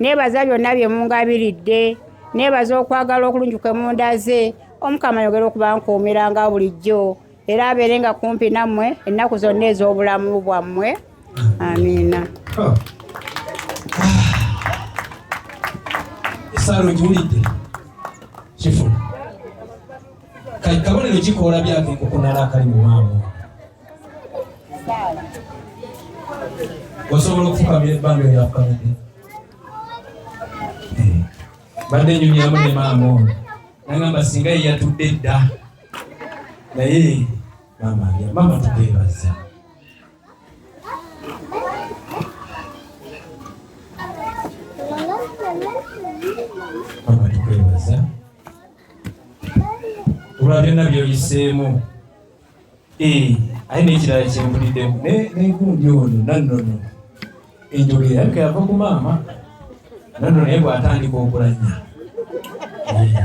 neebaza byonna bye mungabiridde, neebaza okwagala okulungi kwe mundaze. Omukama ayongere okubankuumiranga bulijjo era abeerenga kumpi nammwe ennaku zonna ez'obulamu bwammwe. Amiina. Saala ogiwulidde kifuna kabonero kikoola byako enkukunala akali mu maama osobola okufukamira ebbanga eryafukamidde eh, badde nyumyamu ne maama ono nagamba singa ye yatudde dda naye maama maama tukwebaza Mama tukwebaza olwa byonna byoyiseemu eh, aye n'ekirala kyempuliddemu negundi ono nannono enjogera yabika yava ku maama nannono naye bw'atandika okulanya eh,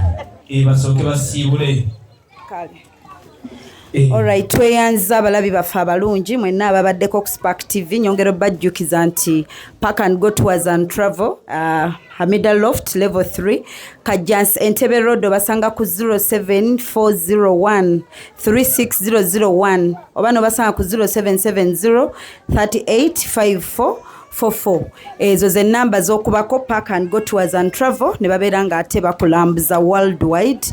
eh, basooke basiibule kale eh. Alright, tweyanziza abalabi baffe abalungi mwenna ababaddeko ku Spark TV. Nyongera obajjukiza nti Park and Go Tours and Travel uh, Hamida Loft level 3 Kajjansi Entebbe Road obasanga ku 07401 36001 oba nobasanga ku 0770 3854 44 ezo ze namba z'okubako Park and Go Tours and Travel ne babeera nga ate bakulambuza worldwide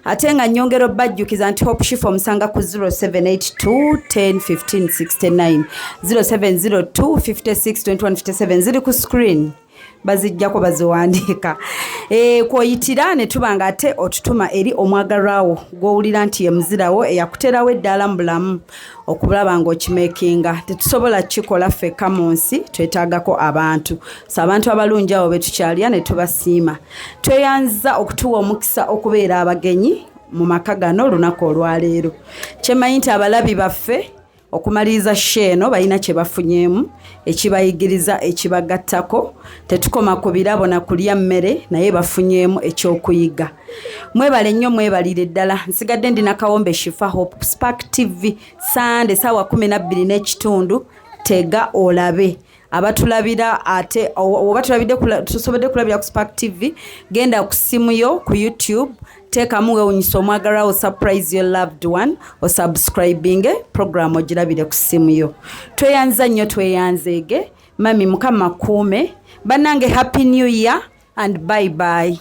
ate nga nyongera obajjukiza nti Hope Shifa omusanga ku 0782 10 15 69 0702 56 21 57 ziri ku screen bazijjako baziwandiika e, kwoyitira ne tuba nga ate otutuma eri omwagalwawo gw'owulira nti ye muzirawo eyakuterawo eddaala mu bulamu okulaba ng'okimekinga tetusobola kukikola ffekka mu nsi twetaagako abantu so abantu abalungi abo betukyalya ne tubasiima tweyanziza okutuwa omukisa okubeera abagenyi mu maka gano olunaku olwaleero kyemanyi nti abalabi baffe okumaliriza sho eno balina kye bafunyeemu ekibayigiriza ekibagattako tetukoma ku birabo na kulya mmere naye bafunyeemu ekyokuyiga mwebale nnyo mwebalire ddala nsigadde ndi nakawombe shifa hope spark tv sande saawa 12 n'ekitundu tega olabe abatulabira ate oba tulabidde tusobodde kulabira ku Spark TV genda ku simu yo ku YouTube teekamu wewunyisa omwagalwawo surprise your loved one osubscribinge program ogirabire ku simu yo tweyanza nnyo tweyanzeege mami mukama kuume bannange happy new year and bye bye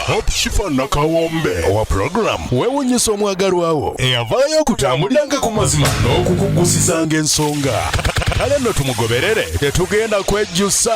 Hope Shifa Nakawombe owa program weewunyisa omwagalwawo eyavaayo okutambuliranga ku mazima n'okukugusizanga ensonga. Kale nno tumugoberere tetugenda kwejjusa.